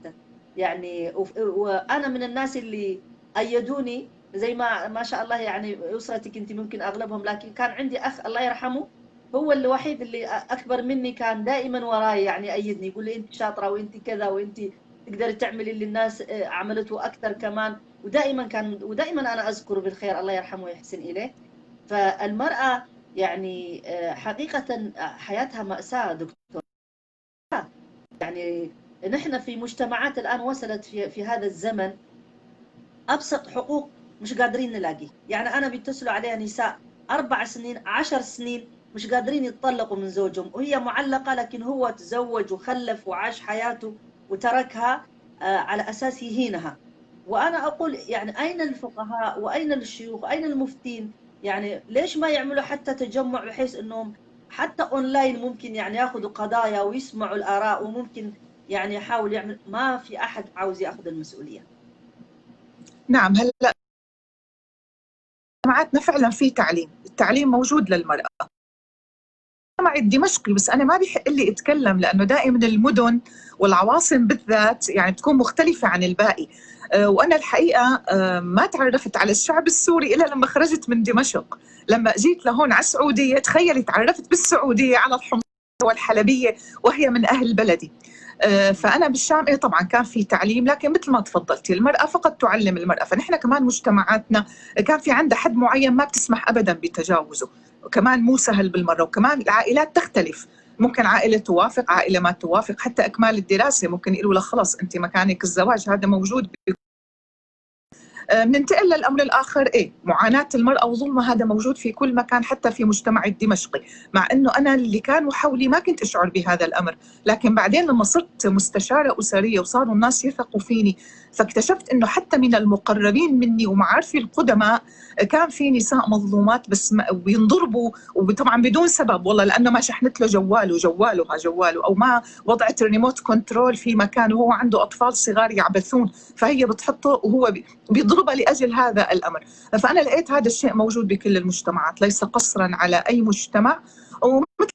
يعني. وأنا من الناس اللي أيدوني زي ما شاء الله، يعني أسرتك أنت ممكن أغلبهم، لكن كان عندي أخ الله يرحمه هو الوحيد اللي أكبر مني، كان دائما وراي، يعني أيدني، يقول لي أنت شاطرة وأنت كذا وأنت تقدري تعملي اللي الناس عملته أكثر كمان، ودائما كان ودائما أنا أذكره بالخير، الله يرحمه ويحسن إليه. فالمرأة يعني حقيقة حياتها مأساة دكتور. يعني نحن في مجتمعات الآن وصلت في هذا الزمن أبسط حقوق مش قادرين نلاقي. يعني أنا بيتصلوا عليها نساء 4 سنين 10 سنين مش قادرين يتطلقوا من زوجهم، وهي معلقة، لكن هو تزوج وخلف وعاش حياته وتركها على أساس يهينها. وأنا أقول يعني أين الفقهاء وأين الشيوخ وأين المفتين؟ يعني ليش ما يعملوا حتى تجمع بحيث أنهم حتى أونلاين ممكن يعني يأخذوا قضايا ويسمعوا الآراء، وممكن يعني يحاول يعمل. ما في أحد عاوز يأخذ المسؤولية. نعم، هلأ جامعاتنا فعلا في تعليم، التعليم موجود للمرأة. المجتمع الدمشقي، بس أنا ما بحق لي أتكلم لأنه دائما المدن والعواصم بالذات يعني بتكون مختلفة عن الباقي. وأنا الحقيقة ما تعرفت على الشعب السوري إلا لما خرجت من دمشق، لما جيت لهون على السعودية. تخيلي تعرفت بالسعودية على الحمص والحلبية وهي من أهل بلدي. فأنا بالشام إيه طبعا كان في تعليم، لكن مثل ما تفضلتي المرأة فقط تعلم المرأة. فنحن كمان مجتمعاتنا كان في عندها حد معين ما بتسمح أبدا بتجاوزه، وكمان مو سهل بالمرة. وكمان العائلات تختلف، ممكن عائلة توافق، عائلة ما توافق. حتى إكمال الدراسة ممكن يقولوا لها خلص أنت مكانك الزواج، هذا موجود. بننتقل للأمر الآخر، إيه معاناة المرأة وظلمها، هذا موجود في كل مكان حتى في مجتمع الدمشقي. مع أنه أنا اللي كانوا حولي ما كنت أشعر بهذا الأمر، لكن بعدين لما صرت مستشارة أسرية وصاروا الناس يثقوا فيني، فاكتشفت أنه حتى من المقربين مني ومعارفي القدماء كان في نساء مظلومات، بس وينضربوا، وطبعا بدون سبب والله، لأنه ما شحنت له جواله جواله أو ما وضعت ال remote control في مكان وهو عنده أطفال صغار يعبثون، فهي بتحطه وهو بيضربها لأجل هذا الأمر. فأنا لقيت هذا الشيء موجود بكل المجتمعات، ليس قصرا على أي مجتمع. ومثل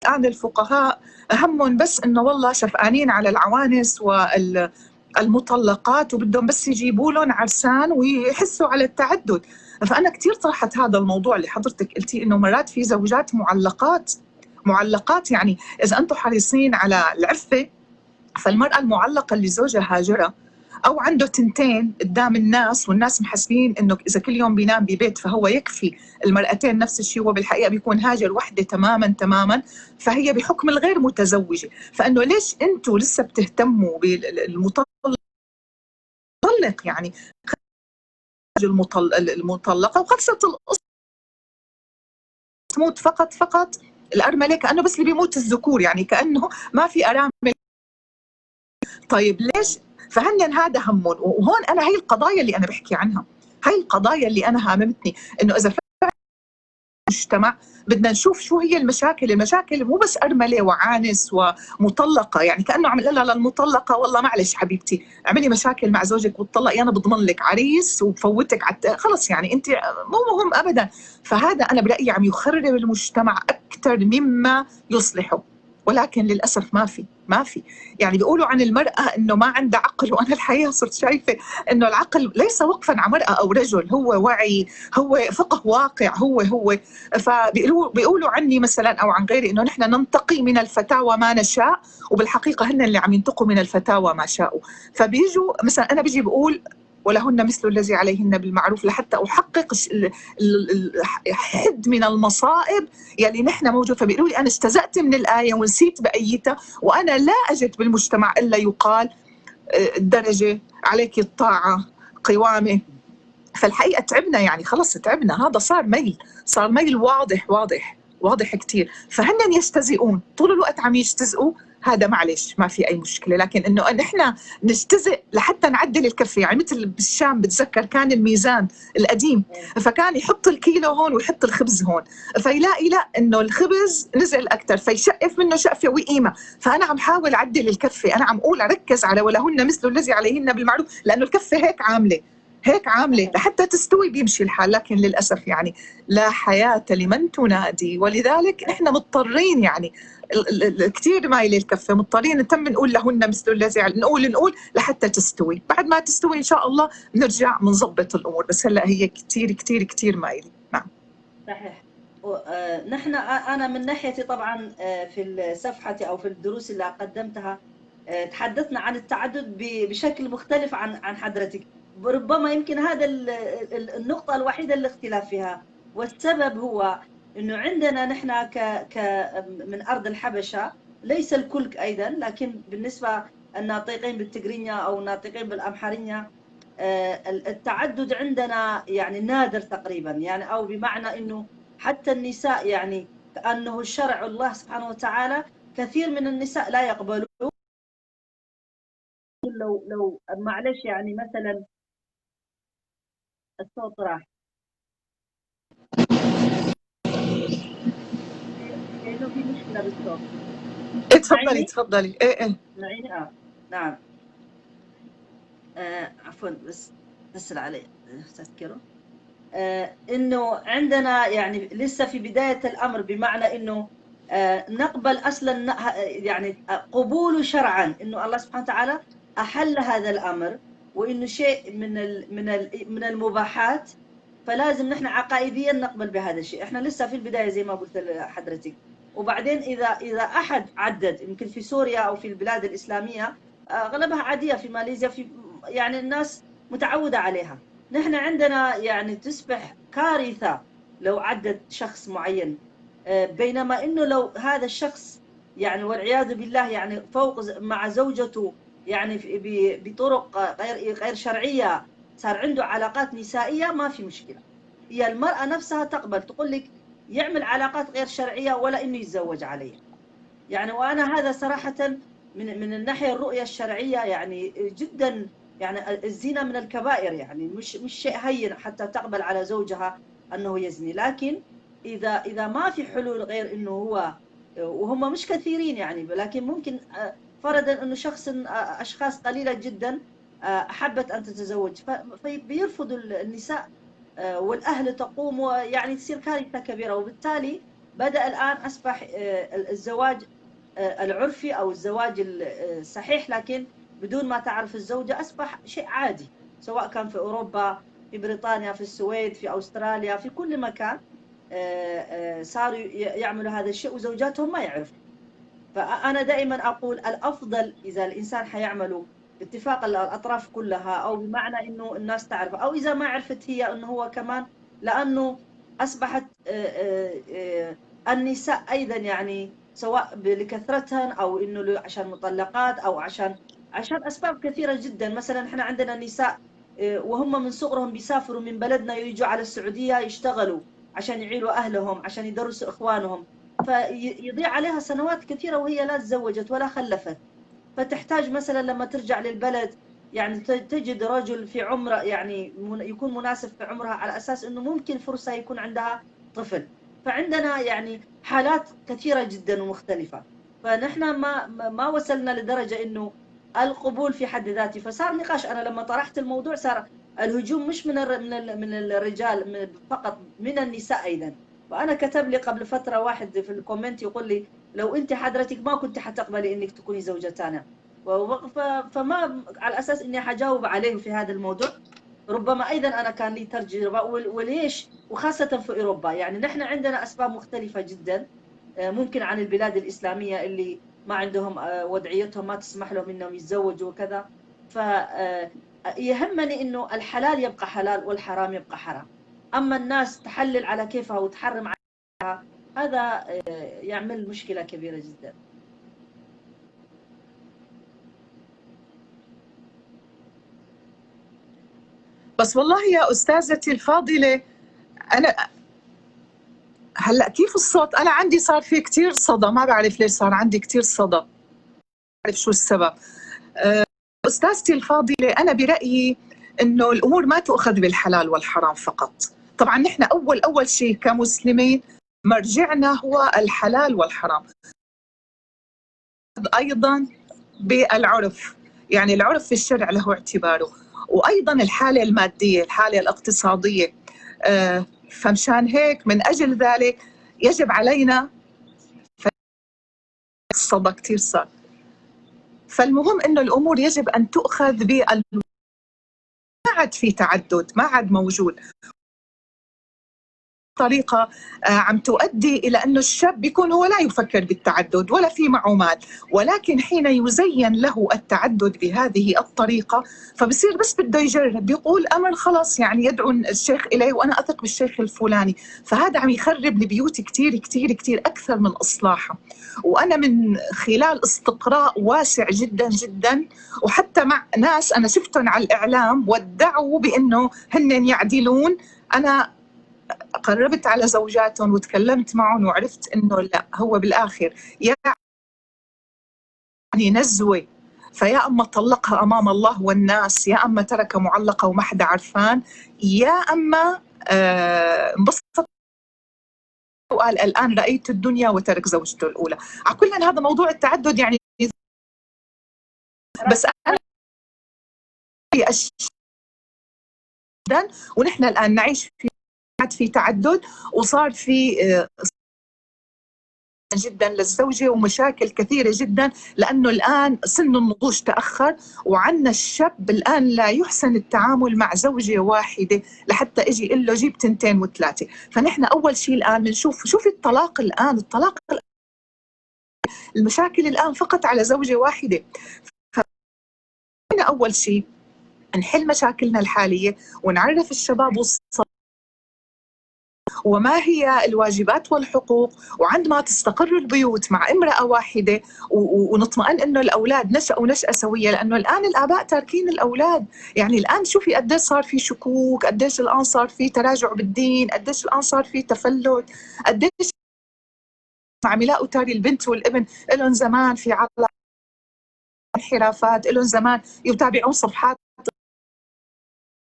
الآن الفقهاء همهم بس إنه والله شفقانين على العوانس والمطلقات وبدهم بس يجيبوا لهم عرسان ويحسوا على التعدد. فأنا كثير طرحت هذا الموضوع اللي حضرتك قلتي، إنه مرات في زوجات معلقات، يعني إذا أنتم حريصين على العفة فالمرأة المعلقة اللي زوجها هاجرها أو عنده تنتين قدام الناس، والناس محسبين إنه إذا كل يوم بينام ببيت فهو يكفي المرأتين نفس الشيء، هو بالحقيقة بيكون هاجر وحدة تماما تماما، فهي بحكم الغير متزوجة. فإنه ليش أنتم لسه بتهتموا بالمطلق؟ يعني المطلقة وخلصت القصة، تموت فقط الأرملة، كأنه بس اللي بيموت الذكور، يعني كأنه ما في أرامل. طيب ليش؟ فهن هذا همهم. وهون أنا هي القضايا اللي أنا بحكي عنها، هي القضايا اللي أنا هاممتني، إنه إذا مجتمع بدنا نشوف شو هي المشاكل. المشاكل مو بس أرملة وعانس ومطلقة، يعني كأنه عم لها للمطلقة والله معلش حبيبتي اعملي مشاكل مع زوجك وتطلقي، أنا بضمن لك عريس وبفوتك على خلص، يعني أنت مو مهم أبدا. فهذا أنا برأيي عم يخرب المجتمع أكثر مما يصلحه، ولكن للأسف ما في يعني بيقولوا عن المرأة إنه ما عندها عقل، وأنا الحقيقة صرت شايفة إنه العقل ليس وقفا على مرأة أو رجل، هو وعي، هو فقه واقع، هو فبيقولوا عني مثلا أو عن غيري إنه نحن ننتقي من الفتاوى ما نشاء، وبالحقيقة هن اللي عم ينتقوا من الفتاوى ما شاءوا. فبيجوا مثلا أنا بيجي بقول ولهن مثل الذي عليهن بالمعروف، لحتى أحقق حد من المصائب يلي نحن موجود. فبيقولوا لي أنا اجتزأت من الآية ونسيت بقيتها، وأنا لا أجد بالمجتمع إلا يقال الدرجة عليك الطاعة قوامة. فالحقيقة تعبنا، يعني خلص تعبنا، هذا صار ميل، صار ميل واضح واضح واضح كثير. فهن يجتزئون طول الوقت، عم يجتزئوا، هذا معلش ما في أي مشكلة، لكن إنه نحن نجتزئ لحتى نعدل الكفة. يعني مثل بالشام بتذكر كان الميزان القديم، فكان يحط الكيلو هون ويحط الخبز هون، فيلاقي لا إنه الخبز نزل أكثر، فيشقف منه شقفة وقيمة. فأنا عم حاول أعدل الكفة، أنا عم أقول أركز على ولهن مثل الذي عليهن بالمعروف، لأنه الكفة هيك عاملة، هيك عاملة لحتى تستوي بيمشي الحال. لكن للأسف يعني لا حياة لمن تنادي، ولذلك نحن مضطرين يعني كثير مايلة الكفة، مضطرين نتم نقول لهن مثل الذي نقول لحتى تستوي. بعد ما تستوي إن شاء الله نرجع بنظبط الأمور، بس هلا هي كثير كثير كثير مايلة. نعم صحيح. نحن أنا من ناحيتي طبعا في الصفحة أو في الدروس اللي قدمتها تحدثنا عن التعدد بشكل مختلف عن حضرتك، ربما يمكن هذا النقطة الوحيدة الاختلاف فيها، والسبب هو انه عندنا نحن ك من ارض الحبشة، ليس الكل ايضا، لكن بالنسبة الناطقين بالتجرينيا او الناطقين بالامحرية التعدد عندنا يعني نادر تقريبا، يعني او بمعنى انه حتى النساء يعني كأنه شرع الله سبحانه وتعالى كثير من النساء لا يقبلون. لو معلش يعني مثلا الصوت راح، كأنه في مشكلة بالصوت. تفضلي تفضلي. ايه معيني؟ نعم. عفوا بس اتصل علي تذكره. انه عندنا يعني لسه في بداية الامر، بمعنى انه نقبل اصلا يعني قبول شرعا انه الله سبحانه وتعالى احل هذا الامر، وانه شيء من المباحات، فلازم نحن عقائديا نقبل بهذا الشيء. احنا لسه في البداية زي ما قلت لحضرتك. وبعدين اذا احد عدد، يمكن في سوريا او في البلاد الاسلامية اغلبها عادية، في ماليزيا في يعني الناس متعوده عليها. نحن عندنا يعني تصبح كارثة لو عدد شخص معين، بينما انه لو هذا الشخص يعني والعياذ بالله يعني فوق مع زوجته يعني بطرق غير شرعية صار عنده علاقات نسائية، ما في مشكلة. هي المراة نفسها تقبل، تقول لك يعمل علاقات غير شرعية ولا انه يتزوج عليها. يعني وانا هذا صراحة من الناحية الرؤية الشرعية يعني جدا، يعني الزنا من الكبائر، يعني مش شيء هين حتى تقبل على زوجها انه يزني. لكن اذا ما في حلول غير انه هو، وهم مش كثيرين يعني، لكن ممكن فرضا انه شخص اشخاص قليله جدا احبت ان تتزوج، فبيرفضوا النساء والاهل تقوم، ويعني تصير كارثة كبيرة. وبالتالي بدا الان اصبح الزواج العرفي او الزواج الصحيح لكن بدون ما تعرف الزوجة اصبح شيء عادي، سواء كان في اوروبا، في بريطانيا، في السويد، في استراليا، في كل مكان صاروا يعملوا هذا الشيء وزوجاتهم ما يعرفوا. فأنا دائما أقول الأفضل إذا الإنسان حيعمله باتفاق الأطراف كلها، أو بمعنى إنه الناس تعرف، أو إذا ما عرفت هي إنه هو كمان، لأنه أصبحت النساء أيضا يعني سواء لكثرتهن أو إنه عشان مطلقات أو عشان أسباب كثيرة جدا. مثلا إحنا عندنا نساء وهم من صغرهم بيسافروا من بلدنا يجوا على السعودية يشتغلوا عشان يعيلوا أهلهم، عشان يدرسوا إخوانهم، فيضيع عليها سنوات كثيرة وهي لا تزوجت ولا خلفت. فتحتاج مثلا لما ترجع للبلد يعني تجد رجل في عمره يعني يكون مناسب في عمرها، على أساس أنه ممكن فرصة يكون عندها طفل. فعندنا يعني حالات كثيرة جدا ومختلفة. فنحن ما وصلنا لدرجة أنه القبول في حد ذاته. فصار نقاش. أنا لما طرحت الموضوع صار الهجوم مش من الرجال فقط، من النساء أيضا. وأنا كتب لي قبل فترة واحد في ال comment يقول لي لو أنت حضرتك ما كنت حتقبلي إنك تكوني زوجة ثانية. فما على أساس إني حجاوب عليه في هذا الموضوع. ربما أيضا أنا كان لي تجربة، وليش وخاصة في أوروبا يعني نحن عندنا أسباب مختلفة جدا ممكن عن البلاد الإسلامية اللي ما عندهم وضعيتهم ما تسمح لهم إنهم يتزوجوا وكذا. فيهمني إنه الحلال يبقى حلال والحرام يبقى حرام. أما الناس تحلل على كيفها وتحرم عليها، هذا يعمل مشكلة كبيرة جدا. بس والله يا أستاذتي الفاضلة، أنا هلأ كيف الصوت؟ أنا عندي صار في كتير صدى، ما بعرف ليش صار عندي كتير صدى، ما بعرف شو السبب. أستاذتي الفاضلة، أنا برأيي إنه الأمور ما تؤخذ بالحلال والحرام فقط. طبعا نحن أول شيء كمسلمين مرجعنا هو الحلال والحرام، أيضا بالعرف، يعني العرف في الشرع له اعتباره، وأيضا الحالة المادية، الحالة الاقتصادية. فمشان هيك من أجل ذلك يجب علينا، الصدى كثير صار. فالمهم إنه الأمور يجب أن تؤخذ ما عاد في تعدد، ما عاد موجود طريقة عم تؤدي إلى أنه الشاب بيكون هو لا يفكر بالتعدد ولا في معه مال، ولكن حين يزين له التعدد بهذه الطريقة فبصير بس بده يجرب، بيقول أمر خلص، يعني يدعو الشيخ إليه وأنا أثق بالشيخ الفلاني. فهذا عم يخرب البيوت كتير كتير كتير أكثر من إصلاحها. وأنا من خلال استقراء واسع جدا جدا، وحتى مع ناس أنا شفتهم على الإعلام وادعوا بأنه هن يعدلون، أنا قربت على زوجاتهم وتكلمت معهم وعرفت انه لا، هو بالاخر يعني نزوه، فيا اما طلقها امام الله والناس، يا اما ترك معلقه وما حدا عرفان، يا اما انبسط وقال الان رايت الدنيا وترك زوجته الاولى. على كل هذا موضوع التعدد يعني، بس انا ونحن الان نعيش في تعدد، وصار في جدا للزوجة ومشاكل كثيرة جدا، لأنه الآن سن النضوج تأخر، وعندنا الشاب الآن لا يحسن التعامل مع زوجة واحدة لحتى إجي يقول له جيب 2 و3. فنحن أول شيء الآن بنشوف، شوفي الطلاق الآن، الطلاق الآن، المشاكل الآن فقط على زوجة واحدة. فنحن أول شيء نحل مشاكلنا الحالية ونعرف الشباب والصبايا وما هي الواجبات والحقوق، وعندما تستقر البيوت مع امرأة واحدة ونطمئن انه الاولاد نشأوا نشأة سوية، لانه الان الاباء تاركين الاولاد. يعني الان شوفي قديش صار في شكوك، قديش الان صار في تراجع بالدين، قديش الان صار في تفلت، قديش عم يلاقوا تاري البنت والابن لهم زمان في علاقة انحرافات، لهم زمان يتابعون صفحات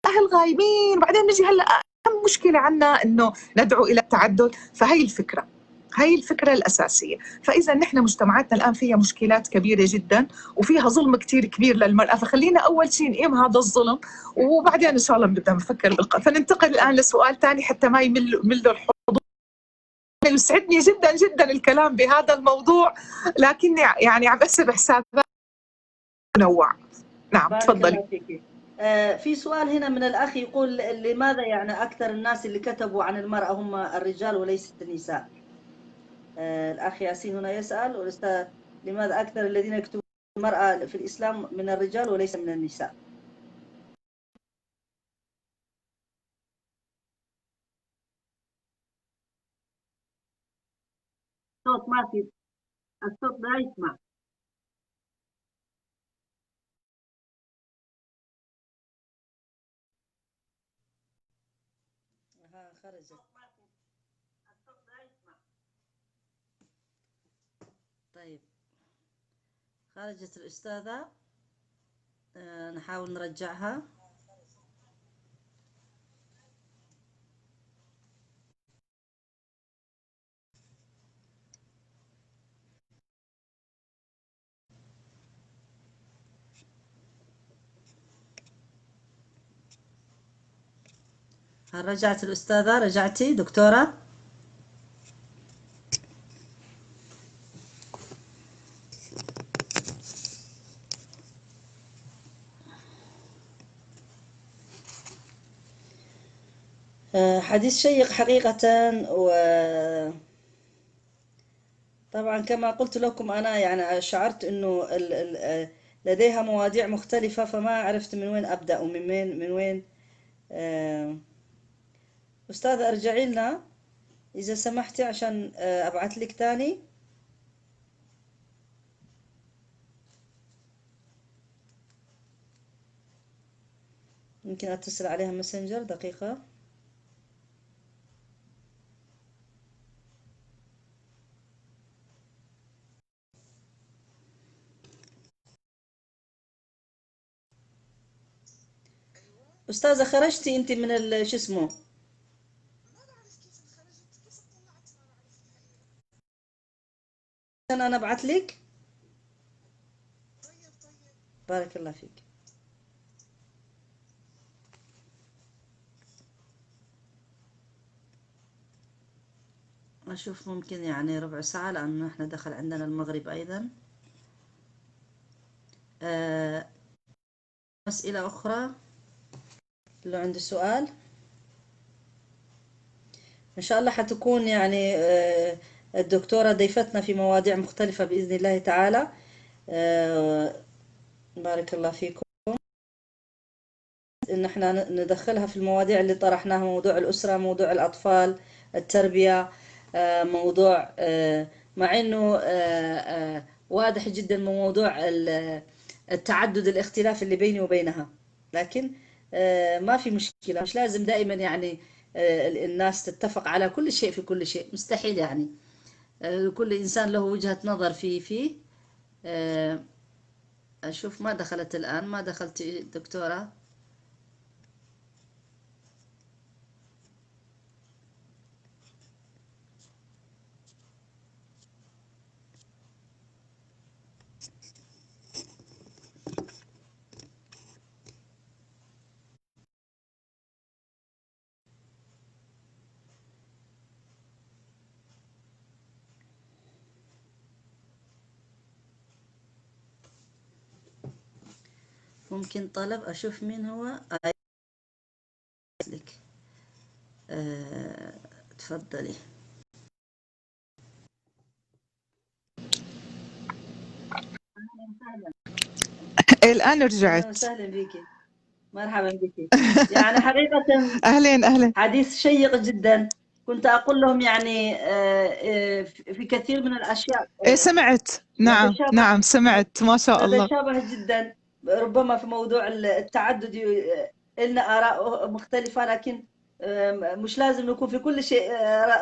اهل غايبين. وبعدين نجي هلا أهم مشكلة عنا إنه ندعو إلى التعدد. فهي الفكرة، هي الفكرة الأساسية. فإذا نحن مجتمعاتنا الآن فيها مشكلات كبيرة جدا وفيها ظلم كتير كبير للمرأة، فخلينا أول شيء نقيم هذا الظلم وبعدين إن شاء الله بنبدأ نفكر فننتقل الآن لسؤال ثاني حتى ما يملوا الحضور. يسعدني جدا جدا الكلام بهذا الموضوع، لكني يعني عم أحسب حسابات منوع. نعم تفضلي. في سؤال هنا من الأخ يقول لماذا يعني أكثر الناس اللي كتبوا عن المرأة هم الرجال وليست النساء؟ الأخ ياسين هنا يسأل، والأستاذ لماذا أكثر الذين يكتبون المرأة في الإسلام من الرجال وليس من النساء؟ الصوت ما في، الصوت لا يسمع. خرجت. طيب خرجت الأستاذة، نحاول نرجعها. هل رجعت الأستاذة؟ رجعتي دكتورة؟ حديث شيق حقيقة. وطبعا كما قلت لكم أنا يعني شعرت أنه لديها مواضيع مختلفة، فما عرفت من وين أبدأ ومن وين من وين. أستاذة ارجعي لنا إذا سمحتي عشان أبعث لك تاني. يمكن أتصل عليها ماسنجر، دقيقة. أستاذة خرجتي أنت من شو اسمه؟ ما بعرف كيف خرجت، كيف طلعت، ما بعرف الحقيقة. أنا أبعث لك. طيب طيب. بارك الله فيك. أشوف ممكن يعني ربع ساعة، لأنه إحنا دخل عندنا المغرب أيضا. أسئلة أخرى؟ اللي عنده سؤال إن شاء الله حتكون يعني الدكتورة ضيفتنا في مواضيع مختلفة بإذن الله تعالى. بارك الله فيكم. إن إحنا ندخلها في المواضيع اللي طرحناها، موضوع الأسرة، موضوع الأطفال، التربية، موضوع مع إنه واضح جدا موضوع التعدد، الاختلاف اللي بيني وبينها، لكن ما في مشكلة. مش لازم دائما يعني الناس تتفق على كل شيء في كل شيء، مستحيل يعني. كل إنسان له وجهة نظر فيه. أشوف ما دخلت الآن، ما دخلت دكتورة. ممكن طلب أشوف مين هو لك. تفضلي. الآن رجعت. أهلا وسهلا بك، مرحبا بك. يعني حقيقة أهلين أهلين. حديث شيق جدا. كنت أقول لهم يعني في كثير من الأشياء. إيه سمعت. نعم نعم سمعت، ما شاء الله. نتشابه جدا، ربما في موضوع التعدد لنا آراء مختلفة، لكن مش لازم نكون في كل شيء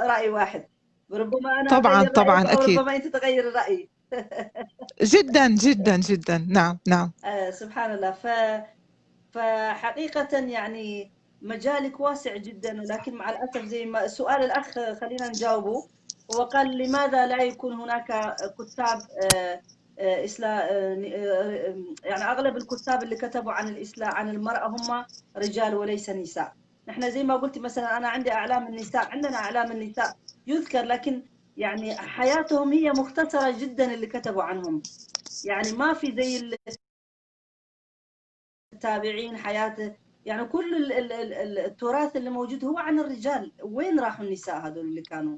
رأي واحد. ربما أنا طبعا طبعا أكيد، ربما أنت تغير الرأي. جدا جدا جدا. نعم نعم. سبحان الله. فحقيقة يعني مجالك واسع جدا، ولكن مع الأسف زي ما سؤال الأخ خلينا نجاوبه، هو قال لماذا لا يكون هناك كتاب إسلام؟ يعني أغلب الكتاب اللي كتبوا عن الإسلام عن المرأة هم رجال وليس نساء. نحن زي ما قلت مثلا أنا عندي أعلام النساء، عندنا أعلام النساء يذكر، لكن يعني حياتهم هي مختصرة جدا اللي كتبوا عنهم. يعني ما في زي التابعين حياته، يعني كل التراث اللي موجود هو عن الرجال. وين راحوا النساء هذول اللي كانوا؟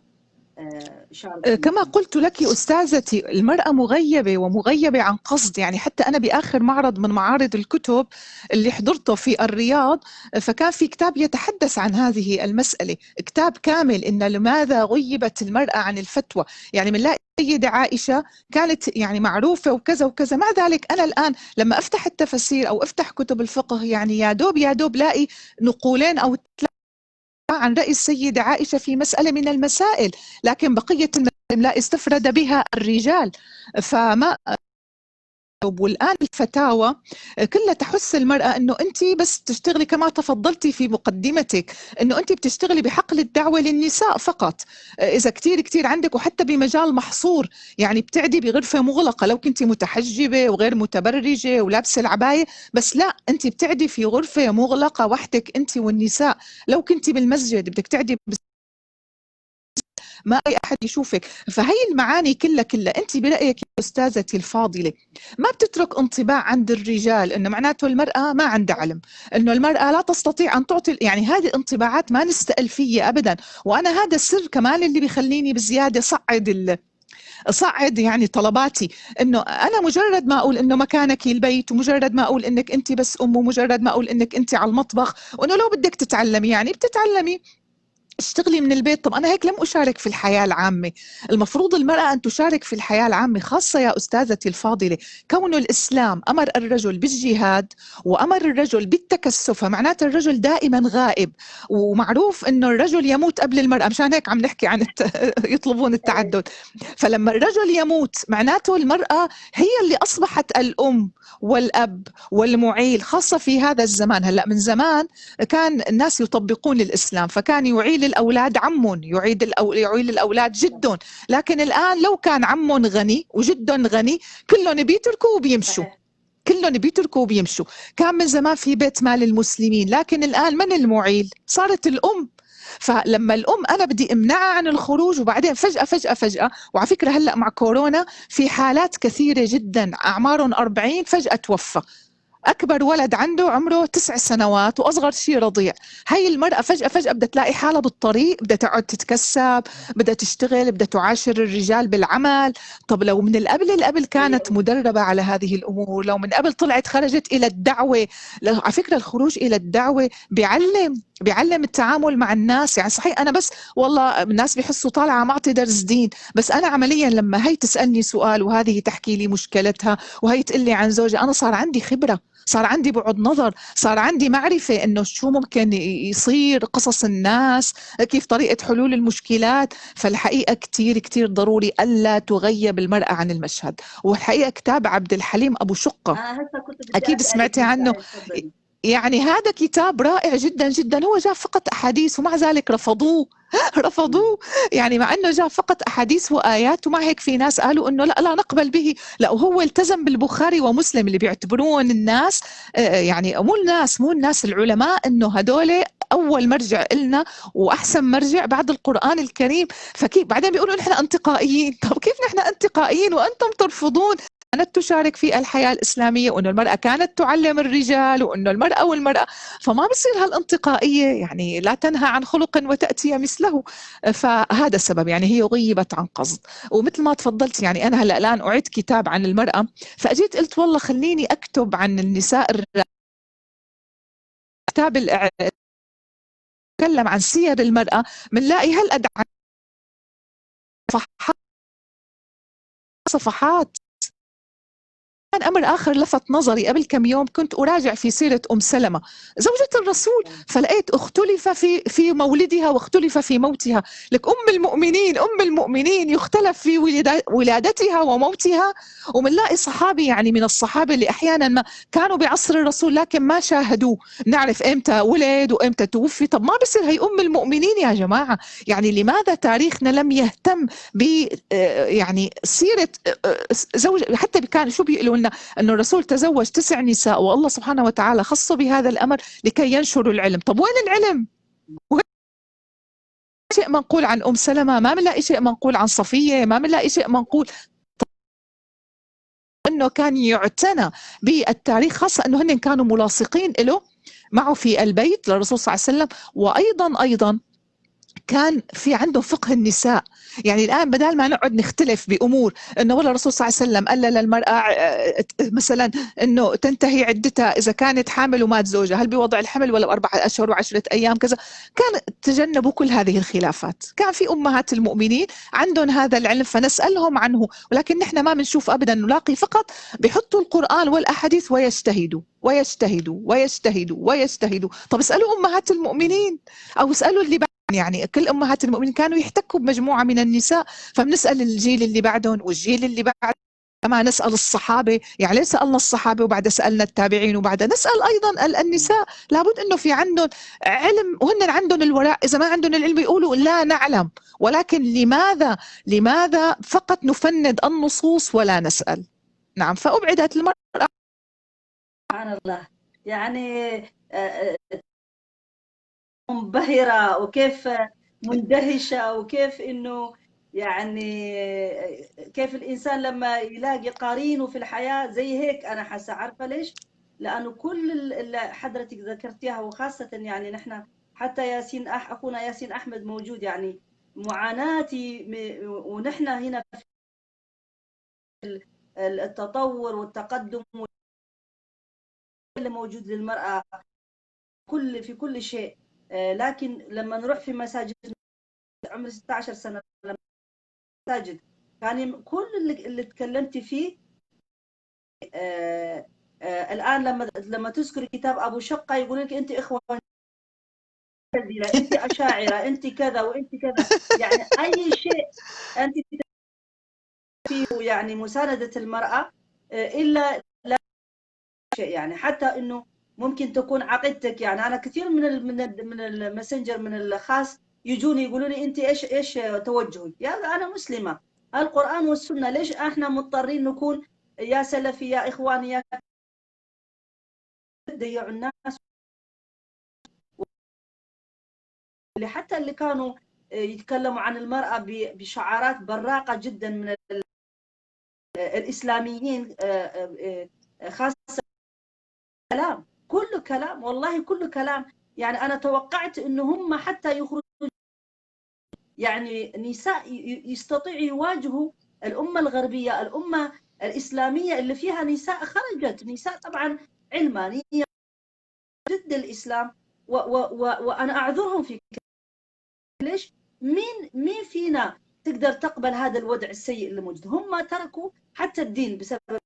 شارك كما قلت لك أستاذتي، المرأة مغيبة ومغيبة عن قصد. يعني حتى أنا بآخر معرض من معارض الكتب اللي حضرته في الرياض، فكان في كتاب يتحدث عن هذه المسألة، كتاب كامل، إن لماذا غيبت المرأة عن الفتوى. يعني بنلاقي السيدة عائشة كانت يعني معروفة وكذا وكذا، مع ذلك أنا الآن لما أفتح التفاسير أو أفتح كتب الفقه يعني يا دوب يا دوب لاقي نقولين أو ثلاثة عن رأي السيدة عائشة في مسألة من المسائل، لكن بقية المسائل لا استفرد بها الرجال. فما والآن الفتاوى كلها تحث المرأة أنه أنت بس تشتغلي كما تفضلتي في مقدمتك، أنه أنت بتشتغلي بحقل الدعوة للنساء فقط، إذا كتير كتير عندك، وحتى بمجال محصور، يعني بتعدي بغرفة مغلقة لو كنت متحجبة وغير متبرجة ولابسة العباية، بس لا، أنت بتعدي في غرفة مغلقة وحدك أنت والنساء. لو كنت بالمسجد بدك تعدي ما أي أحد يشوفك. فهي المعاني كلها كلها أنت برأيك يا أستاذتي الفاضلة ما بتترك انطباع عند الرجال أنه معناته المرأة ما عندها علم، أنه المرأة لا تستطيع أن تعطي؟ يعني هذه الانطباعات ما نستقل فيها أبدا. وأنا هذا السر كمان اللي بيخليني بزيادة صعد يعني طلباتي، انه انا مجرد ما اقول انه مكانك البيت، ومجرد ما اقول انك انت بس ام، ومجرد ما اقول انك انت على المطبخ، وانه لو بدك تتعلمي يعني بتتعلمي، اشتغلي من البيت. طب أنا هيك لم أشارك في الحياة العامة. المفروض المرأة أن تشارك في الحياة العامة، خاصة يا أستاذتي الفاضلة كون الإسلام أمر الرجل بالجهاد وأمر الرجل بالتكسف، فمعناته الرجل دائما غائب، ومعروف أنه الرجل يموت قبل المرأة، مشان هيك عم نحكي عن يطلبون التعدد. فلما الرجل يموت معناته المرأة هي اللي أصبحت الأم والأب والمعيل، خاصة في هذا الزمان. هلأ من زمان كان الناس يطبقون الإسلام، فكان يعيل الأولاد عم، يعيل الأولاد جد، لكن الآن لو كان عم غني وجد غني كلهم بيتركوا وبيمشوا، كلهم بيتركوا وبيمشوا. كان من زمان في بيت مال المسلمين، لكن الآن من المعيل؟ صارت الأم. فلما الأم أنا بدي أمنعها عن الخروج، وبعدين فجأة فجأة فجأة، وعلى فكرة هلأ مع كورونا في حالات كثيرة جدا أعمارهم 40 فجأة توفى، أكبر ولد عنده عمره 9 سنوات وأصغر شيء رضيع. هاي المرأة فجأة فجأة بدها تلاقي حالها بالطريق، بدها تقعد تتكسب، بدها تشتغل، بدها تعاشر الرجال بالعمل. طب لو من القبل القبل كانت مدربة على هذه الأمور، لو من قبل طلعت خرجت إلى الدعوة. على فكرة الخروج إلى الدعوة بيعلم التعامل مع الناس. يعني صحيح أنا بس والله الناس بيحسوا طالعة معطي درس دين، بس أنا عمليا لما هي تسألني سؤال وهذه تحكي لي مشكلتها وهي تقول لي عن زوجها، أنا صار عندي خبرة، صار عندي بعد نظر، صار عندي معرفة إنه شو ممكن يصير، قصص الناس، كيف طريقة حلول المشكلات. فالحقيقة كتير كتير ضروري ألا تغيب المرأة عن المشهد. والحقيقة كتاب عبد الحليم أبو شقة، أكيد سمعتي عنه، يعني هذا كتاب رائع جدا جدا. هو جاء فقط أحاديث ومع ذلك رفضوه رفضوه، يعني مع أنه جاء فقط أحاديث وآيات، ومع هيك في ناس قالوا أنه لا لا نقبل به. لا، وهو التزم بالبخاري ومسلم اللي بيعتبرون الناس، يعني مو الناس العلماء، أنه هدول أول مرجع إلنا وأحسن مرجع بعد القرآن الكريم. فكيف بعدين بيقولوا نحن انتقائيين؟ طب كيف نحن انتقائيين وأنتم ترفضون كانت تشارك في الحياة الإسلامية، وأنه المرأة كانت تعلم الرجال، وأنه المرأة والمرأة؟ فما بصير هالانتقائية، يعني لا تنهى عن خلق وتأتي مثله. فهذا السبب، يعني هي غيبت عن قصد. ومثل ما تفضلت، يعني أنا هلأ الآن أعد كتاب عن المرأة، فأجيت قلت والله خليني أكتب عن النساء، كتاب تكلم عن سير المرأة، بنلاقي هالقد صفحات. أمر آخر لفت نظري قبل كم يوم، كنت أراجع في سيرة أم سلمة زوجة الرسول، فلقيت اختلف في مولدها واختلف في موتها. لك أم المؤمنين، أم المؤمنين يختلف في ولادتها وموتها. ومنلاقي صحابي يعني من الصحابة اللي أحيانا ما كانوا بعصر الرسول لكن ما شاهدوه، نعرف إمتى ولد وإمتى توفي. طب ما بصير، هي أم المؤمنين يا جماعة. يعني لماذا تاريخنا لم يهتم ب يعني سيرة زوج؟ حتى كان شو بيقولوا لنا؟ أنه الرسول تزوج 9 نساء، والله سبحانه وتعالى خصه بهذا الأمر لكي ينشروا العلم. طب وين العلم؟ وين شيء منقول عن أم سلمة؟ ما بنلاقي شيء منقول عن صفية، ما بنلاقي شيء منقول. أنه كان يعتنى بالتاريخ، خاصة أنه هن كانوا ملاصقين له معه في البيت للرسول صلى الله عليه وسلم. وأيضا أيضا كان في عندهم فقه النساء. يعني الآن بدل ما نقعد نختلف بأمور إنه والله الرسول صلى الله عليه وسلم قال للمرأة مثلا إنه تنتهي عدتها إذا كانت حامل ومات زوجها، هل بوضع الحمل ولا 4 أشهر و10 أيام كذا، كان تجنبوا كل هذه الخلافات. كان في أمهات المؤمنين عندهم هذا العلم فنسألهم عنه، ولكن نحن ما بنشوف أبدا، نلاقي فقط بحطوا القرآن والأحاديث ويجتهدوا ويجتهدوا ويجتهدوا ويجتهدوا. طب اسألوا أمهات المؤمنين أو اسألوا اللي بعد، يعني كل أمهات المؤمنين كانوا يحتكوا بمجموعة من النساء، فبنسأل الجيل اللي بعدهم والجيل اللي بعد، كما نسأل الصحابة. يعني ليه سألنا الصحابة وبعد سألنا التابعين وبعد نسأل أيضا النساء؟ لابد أنه في عندهم علم، وهن عندهم الوراء، إذا ما عندهم العلم يقولوا لا نعلم. ولكن لماذا فقط نفند النصوص ولا نسأل؟ نعم، فأبعدت المرأة. سبحان الله، يعني منبهرة وكيف مندهشة، وكيف إنه يعني كيف الإنسان لما يلاقي قرينه في الحياة زي هيك. أنا حاسة، عارفة ليش؟ لأنه كل اللي حضرتك ذكرتيها، وخاصة يعني نحن حتى ياسين أخونا ياسين أحمد موجود، يعني معاناتي ونحن هنا في التطور والتقدم اللي موجود للمرأة في كل شيء، لكن لما نروح في مساجد عمر 16 سنة لما مساجد يعني كل اللي تكلمتي فيه الآن لما تذكر كتاب أبو شقة يقول لك أنت إخوان، أنت أشاعرة، أنت كذا وأنت كذا، يعني أي شيء أنت فيه يعني مساندة المرأة إلا لا شيء، يعني حتى إنه ممكن تكون عقيدتك. يعني أنا كثير من الماسنجر من الخاص يجوني يقولوا لي أنت إيش توجهك؟ يا أنا مسلمة، القرآن والسنة، ليش إحنا مضطرين نكون يا سلفي يا إخواني يا ضيعوا الناس؟ اللي حتى اللي كانوا يتكلموا عن المرأة بشعارات براقة جدا من الإسلاميين، خاصة كلام، كله كلام، والله كله كلام. يعني أنا توقعت إنه هم حتى يخرجوا يعني نساء يستطيعوا يواجهوا الأمة الغربية، الأمة الإسلامية اللي فيها نساء خرجت، نساء طبعا علمانية ضد الإسلام، وأنا أعذرهم في ليش؟ مين فينا تقدر تقبل هذا الوضع السيء اللي موجود؟ هم تركوا حتى الدين بسبب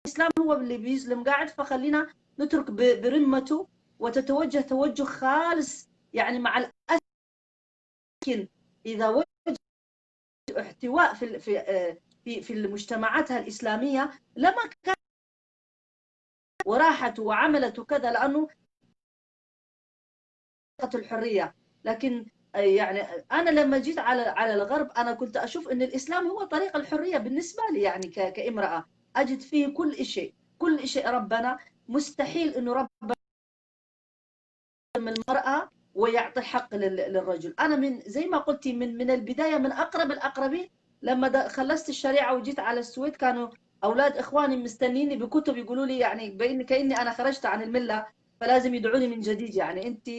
الإسلام، هو اللي بيظلم قاعد، فخلينا نترك برمته وتتوجه توجه خالص. يعني مع الأسف، لكن إذا وجد احتواء في في في في المجتمعات الإسلامية لما كان وراحت وعملت وكذا، لأنه الحرية. لكن يعني أنا لما جيت على الغرب أنا كنت أشوف أن الإسلام هو طريق الحرية بالنسبة لي، يعني كامرأة أجد فيه كل شيء، كل شيء. ربنا مستحيل أنه ربنا المرأة ويعطي حق للرجل. أنا من زي ما قلتي من البداية، من أقرب الأقربين، لما خلصت الشريعة وجيت على السويد كانوا أولاد إخواني مستنيني بكتب يقولوا لي يعني كأني أنا خرجت عن الملة فلازم يدعوني من جديد، يعني أنت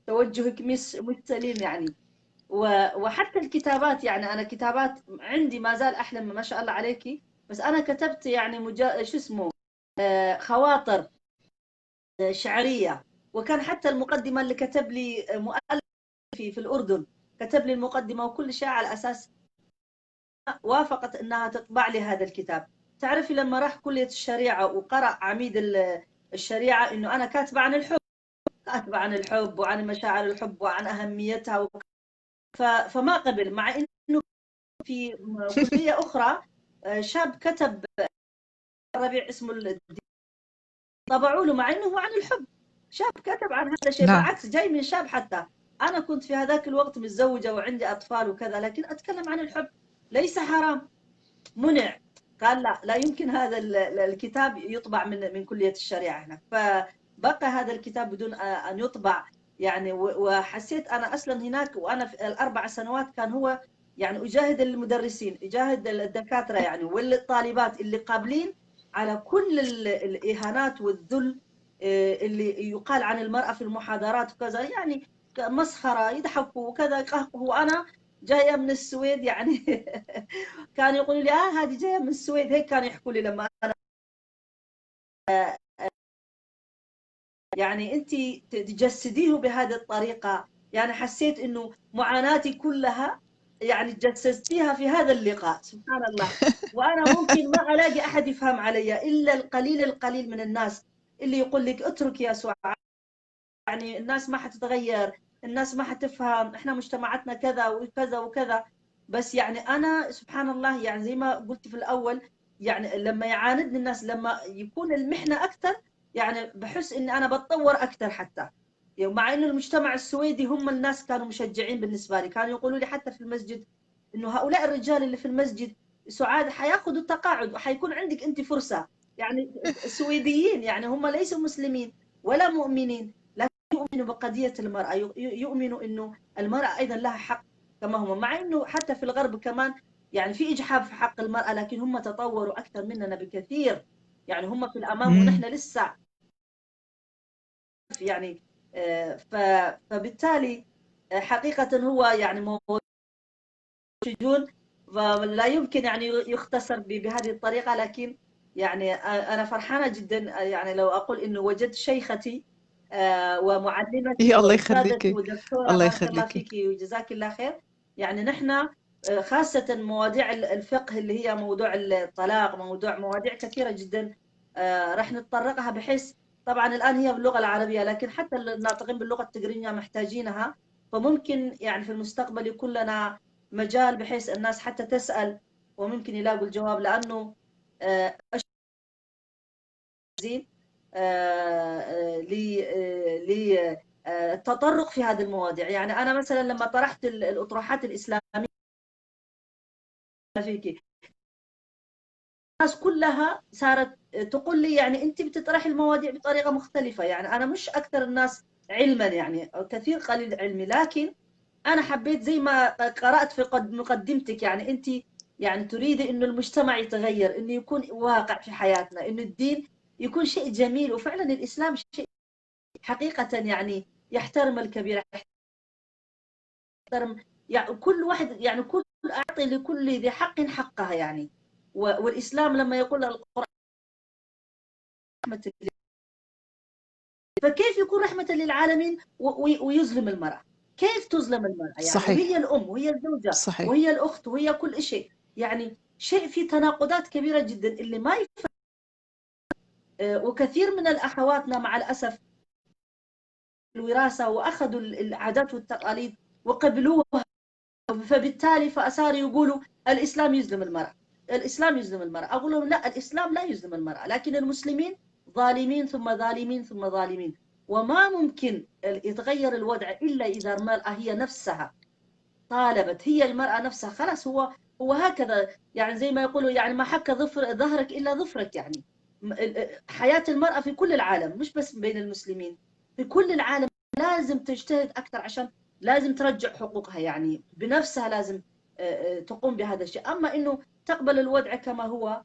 توجهك مش سليم يعني. وحتى الكتابات، يعني أنا كتابات عندي ما زال أحلم ما شاء الله عليكي، بس أنا كتبت يعني شو اسمه خواطر شعرية، وكان حتى المقدمة اللي كتب لي مؤلف في الأردن كتب لي المقدمة وكل شيء على أساس وافقت أنها تطبع لي هذا الكتاب. تعرفي لما راح كلية الشريعة وقرأ عميد الشريعة إنه أنا كاتبة عن الحب، كاتبة عن الحب وعن مشاعر الحب وعن أهميتها فما قبل، مع إنه في كلية أخرى شاب كتب ربيع اسمه طبعوا له مع إنه هو عن الحب، شاب كتب عن هذا الشيء. نعم. بالعكس جاي من شاب. حتى أنا كنت في هذاك الوقت متزوجة وعندي أطفال وكذا، لكن أتكلم عن الحب ليس حرام. منع، قال لا لا يمكن هذا الكتاب يطبع من كلية الشريعة هناك، فبقى هذا الكتاب بدون أن يطبع يعني. وحسيت أنا أصلا هناك وأنا في ال4 سنوات كان هو يعني أجاهد المدرسين، أجاهد الدكاترة يعني والطالبات اللي قابلين على كل الإهانات والذل اللي يقال عن المرأة في المحاضرات وكذا. يعني مسخرة، يضحكوا وكذا يقهقهوا، وأنا جاية من السويد يعني. كانوا يقولوا لي هذه جاية من السويد، هيك كانوا يحكوا لي لما أنا يعني أنت تجسديه بهذه الطريقة. يعني حسيت إنه معاناتي كلها يعني جسدتيها في هذا اللقاء، سبحان الله. وأنا ممكن ما ألاقي أحد يفهم علي إلا القليل القليل من الناس اللي يقول لك اترك يا سعاد، يعني الناس ما حتتغير، الناس ما حتفهم، احنا مجتمعاتنا كذا وكذا وكذا. بس يعني أنا سبحان الله، يعني زي ما قلت في الأول، يعني لما يعاندني الناس، لما يكون المحنة أكثر، يعني بحس إن أنا بتطور أكثر حتى. يعني مع إنه المجتمع السويدي هم الناس كانوا مشجعين بالنسبة لي، كانوا يقولوا لي حتى في المسجد إنه هؤلاء الرجال اللي في المسجد سعاد حياخذوا التقاعد وحيكون عندك أنت فرصة. يعني السويديين يعني هم ليسوا مسلمين ولا مؤمنين، لكن يؤمنوا بقضية المرأة، يؤمنوا إنه المرأة أيضا لها حق كما هم. مع إنه حتى في الغرب كمان يعني في إجحاف في حق المرأة، لكن هم تطوروا أكثر مننا بكثير، يعني هم في الأمام ونحن لسه يعني. فبالتالي حقيقة هو يعني موضوع شجون، فلا يمكن يعني يختصر بهذه الطريقة. لكن يعني أنا فرحانة جدا، يعني لو أقول إنه وجدت شيختي ومعلمتي الله يخليكي، الله يخليكي وجزاك الله خير. يعني نحن خاصة مواضيع الفقه اللي هي موضوع الطلاق، مواضيع كثيرة جدا راح نتطرقها، بحيث طبعا الآن هي باللغة العربية، لكن حتى الناطقين باللغة التجرينية محتاجينها، فممكن يعني في المستقبل يكون لنا مجال بحيث الناس حتى تسأل وممكن يلاقوا الجواب، لأنه زين للتطرق في هذه المواضيع. يعني أنا مثلا لما طرحت الأطروحات الإسلامية فيك، الناس كلها صارت تقول لي يعني أنت بتطرحي المواضيع بطريقة مختلفة. يعني أنا مش أكثر الناس علما، يعني كثير قليل علمي، لكن أنا حبيت زي ما قرأت في مقدمتك، يعني أنت يعني تريدي إنه المجتمع يتغير، إنه يكون واقع في حياتنا، إنه الدين يكون شيء جميل. وفعلا الإسلام شيء حقيقة يعني يحترم الكبير، يحترم يعني كل واحد، يعني كل أعطي لكل ذي حق حقها يعني. والإسلام لما يقول القرآن رحمة، فكيف يكون رحمة للعالمين ويظلم المرأة؟ كيف تظلم المرأة؟ يعني صحيح. وهي الأم وهي الزوجة، صحيح. وهي الأخت وهي كل شيء، يعني شيء في تناقضات كبيرة جدا اللي ما يفهم. وكثير من الأخواتنا مع الأسف الوراثة وأخذوا العادات والتقاليد وقبلوها، فبالتالي فأصاروا يقولوا الإسلام يظلم المرأة، الإسلام يظلم المرأة. أقول لهم لا، الإسلام لا يظلم المرأة، لكن المسلمين ظالمين ثم ظالمين ثم ظالمين، وما ممكن يتغير الوضع إلا إذا المرأة هي نفسها طالبت، هي المرأة نفسها خلاص. هو هكذا يعني، زي ما يقولوا يعني ما حك ظهرك إلا ظفرك. يعني حياة المرأة في كل العالم، مش بس بين المسلمين، في كل العالم لازم تجتهد أكثر عشان لازم ترجع حقوقها، يعني بنفسها لازم تقوم بهذا الشيء. أما إنه تقبل الوضع كما هو،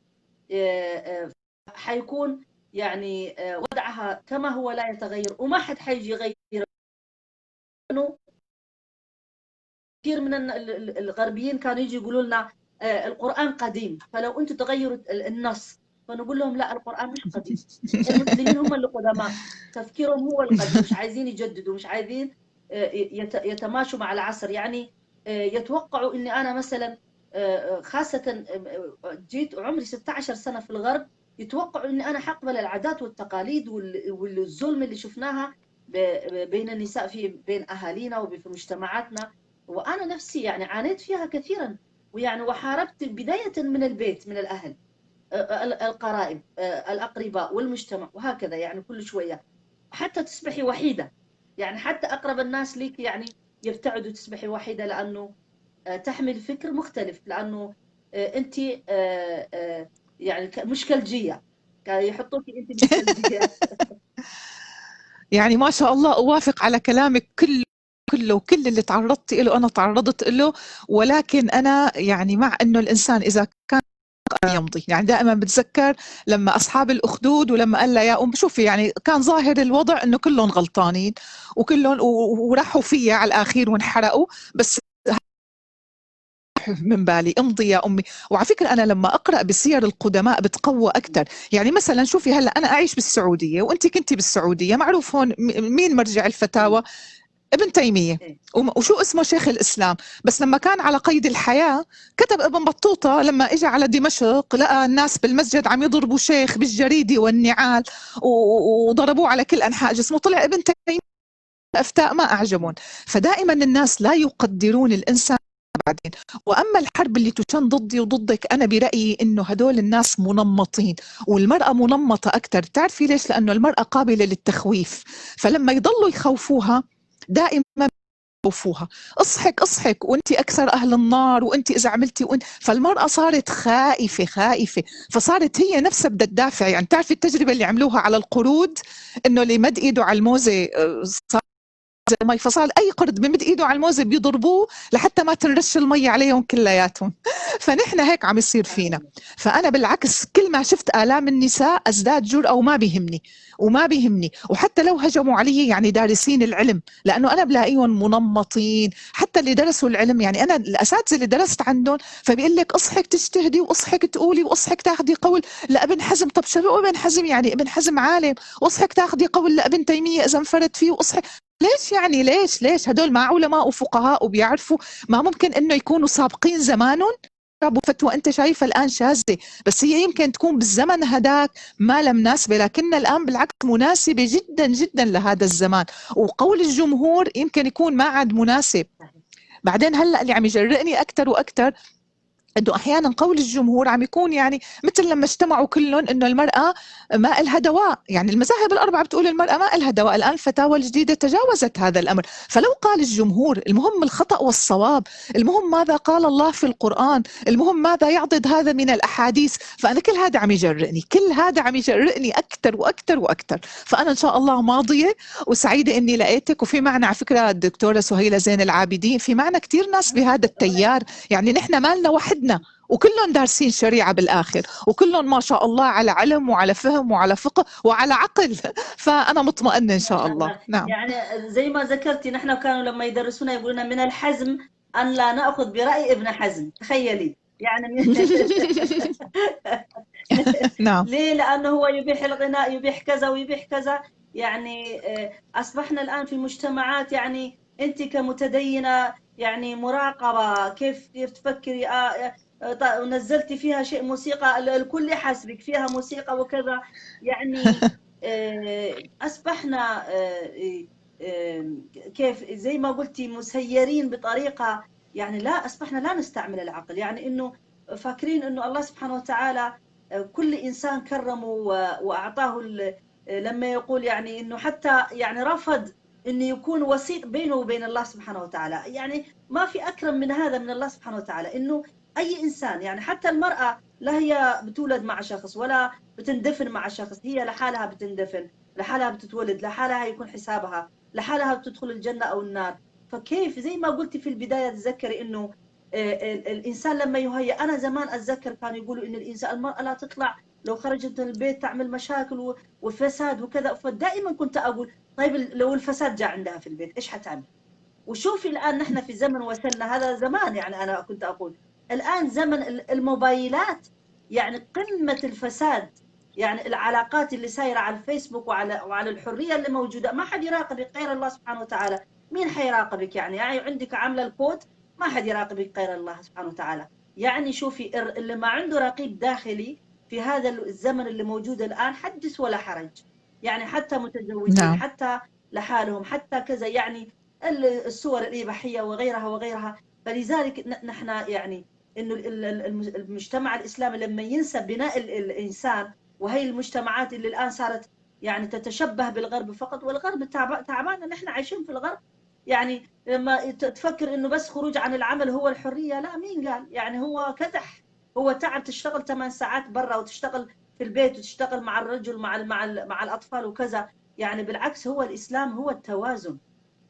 حيكون يعني وضعها كما هو لا يتغير، وما حد حيجي يغير. إنه كثير من الغربيين كانوا يجي يقولوا لنا القرآن قديم، فلو أنتم تغيروا النص، فنقول لهم لا، القرآن مش قديم، المسلمين هم اللي قدماء، تفكيرهم هو القديم، مش عايزين يجددوا، مش عايزين يتماشوا مع العصر. يعني يتوقعوا إني أنا مثلا خاصة جيت عمري 16 سنة في الغرب، يتوقعوا إني أنا حقبل العادات والتقاليد والظلم اللي شفناها بين النساء في بين أهالينا وفي مجتمعاتنا، وأنا نفسي يعني عانيت فيها كثيرا، ويعني وحاربت بداية من البيت، من الأهل، القرائب، الأقرباء والمجتمع، وهكذا يعني كل شوية حتى تصبحي وحيدة. يعني حتى أقرب الناس ليك يعني يبتعدوا، تصبحي وحيدة، لأنه تحمل فكر مختلف، لأنه أنت يعني مشكلجية، يحطوك أنت مشكلجية. يعني ما شاء الله، أوافق على كلامك كله، كل اللي تعرضت له أنا تعرضت له، ولكن أنا يعني مع أنه الإنسان إذا كان أن يمضي. يعني دائما بتذكر لما أصحاب الأخدود ولما قال لها يا أم، شوفي يعني كان ظاهر الوضع إنه كلهم غلطانين وكلهم وراحوا فيها على الأخير وانحرقوا، بس من بالي امضي يا أمي. وعلى فكرة أنا لما أقرأ بسير القدماء بتقوى أكثر. يعني مثلا شوفي هلأ أنا أعيش بالسعودية وأنت كنتي بالسعودية، معروف هون مين مرجع الفتاوى؟ ابن تيمية. وشو اسمه؟ شيخ الإسلام. بس لما كان على قيد الحياة كتب ابن بطوطة لما إجا على دمشق لقى الناس بالمسجد عم يضربوا شيخ بالجريدة والنعال وضربوه على كل أنحاء جسمه، طلع ابن تيمية أفتاء ما أعجبهم. فدائما الناس لا يقدرون الإنسان بعدين. وأما الحرب اللي تشن ضدي وضدك، أنا برأيي إنه هدول الناس منمطين، والمرأة منمطة أكثر. تعرفي ليش؟ لأنه المرأة قابلة للتخويف، فلما يضلوا يخوفوها دائما يخوفوها، اصحك اصحك وانت اكثر اهل النار وانت اذا عملتي وانت، فالمرأة صارت خائفة خائفة، فصارت هي نفسها بدها تدافع. يعني تعرفي التجربة اللي عملوها على القرود، انه اللي مد ايده على الموزة صار المي، فصار اي قرد بمد ايده على الموزه بيضربوه لحتى ما تنرش المي عليهم كلياتهم. فنحن هيك عم يصير فينا. فانا بالعكس كل ما شفت الام النساء ازداد جرأة، وما بيهمني وما بيهمني، وحتى لو هجموا علي يعني دارسين العلم، لانه انا بلاقيهم منمطين حتى اللي درسوا العلم. يعني انا الاساتذه اللي درست عندهم فبيقول لك اصحك تجتهدي واصحك تقولي واصحك تاخذي قول لابن حزم. طب شو ابن حزم؟ يعني ابن حزم عالم، واصحك تاخذي قول لابن تيميه اذا انفرد فيه، واصحك ليش يعني ليش ليش هدول ما علماء وفقهاء وبيعرفوا؟ ما ممكن انه يكونوا سابقين زمانهم؟ جابوا فتوى انت شايفها الان شاذه، بس هي يمكن تكون بالزمن هداك ما لم مناسبه، لكن الان بالعكس مناسبه جدا جدا لهذا الزمان. وقول الجمهور يمكن يكون ما عاد مناسب. بعدين هلا اللي عم يجرئني اكثر واكثر انه احيانا قول الجمهور عم يكون يعني مثل لما اجتمعوا كلهم انه المراه ما إلها دواء، يعني المذاهب الاربعه بتقول المراه ما إلها دواء، الان الفتاوى الجديده تجاوزت هذا الامر. فلو قال الجمهور، المهم الخطا والصواب، المهم ماذا قال الله في القران، المهم ماذا يعضد هذا من الاحاديث. فانا كل هذا عم يجرئني، كل هذا عم يجرئني اكثر واكثر واكثر. فانا ان شاء الله ماضيه وسعيده اني لقيتك. وفي معنا على فكره الدكتوره سهيله زين العابدين، في معنا كثير ناس بهذا التيار، يعني نحن مالنا وحدنا، وكلهم دارسين شريعة بالآخر، وكلهم ما شاء الله على علم وعلى فهم وعلى فقه وعلى عقل. فأنا مطمئنة إن شاء الله. نعم. يعني زي ما ذكرتي نحن كانوا لما يدرسونا يقولون من الحزم أن لا نأخذ برأي ابن حزم، تخيلي يعني. نعم. ليه؟ لأنه هو يبيح الغناء، يبيح كذا ويبيح كذا. يعني أصبحنا الآن في مجتمعات، يعني أنت كمتدينة يعني مراقبة، كيف تفكري، نزلتي فيها شيء موسيقى الكل يحاسبك فيها موسيقى وكذا. يعني أصبحنا كيف زي ما قلتي مسيرين بطريقة، يعني لا أصبحنا لا نستعمل العقل. يعني إنه فاكرين إنه الله سبحانه وتعالى كل إنسان كرمه وأعطاه، لما يقول يعني إنه حتى يعني رفض إنه يكون وسيط بينه وبين الله سبحانه وتعالى. يعني ما في أكرم من هذا من الله سبحانه وتعالى، إنه أي إنسان يعني حتى المرأة لا هي بتولد مع شخص ولا بتندفن مع شخص، هي لحالها بتندفن، لحالها بتتولد، لحالها يكون حسابها، لحالها بتدخل الجنة أو النار. فكيف زي ما قلتي في البداية تذكري إنه الإنسان لما يهيأ، أنا زمان أتذكر كانوا يقولوا إن الإنسان المرأة لا تطلع، لو خرجت من البيت تعمل مشاكل وفساد وكذا. فدائما كنت أقول طيب لو الفساد جاء عندها في البيت إيش حتعمل؟ وشوفي الآن نحن في زمن وصلنا، هذا زمان يعني أنا كنت أقول الآن زمن الموبايلات، يعني قمة الفساد، يعني العلاقات اللي سايرة على الفيسبوك وعلى الحرية اللي موجودة، ما حد يراقبك غير الله سبحانه وتعالى. مين حيراقبك؟ يعني عندك عاملة الكود، ما حد يراقبك غير الله سبحانه وتعالى. يعني شوفي اللي ما عنده رقيب داخلي في هذا الزمن اللي موجود الآن حدث ولا حرج، يعني حتى متزوجين، نعم. حتى لحالهم، حتى كذا، يعني الصور الإباحية وغيرها وغيرها. فلذلك نحن يعني إنه المجتمع الإسلامي لما ينسى بناء الإنسان، وهي المجتمعات اللي الآن صارت يعني تتشبه بالغرب فقط، والغرب تعبان، نحن عايشين في الغرب. يعني لما تفكر إنه بس خروج عن العمل هو الحرية، لا، مين قال؟ يعني هو كدح، هو تعب، تشتغل 8 ساعات برا وتشتغل في البيت وتشتغل مع الرجل مع الأطفال وكذا. يعني بالعكس هو الإسلام هو التوازن،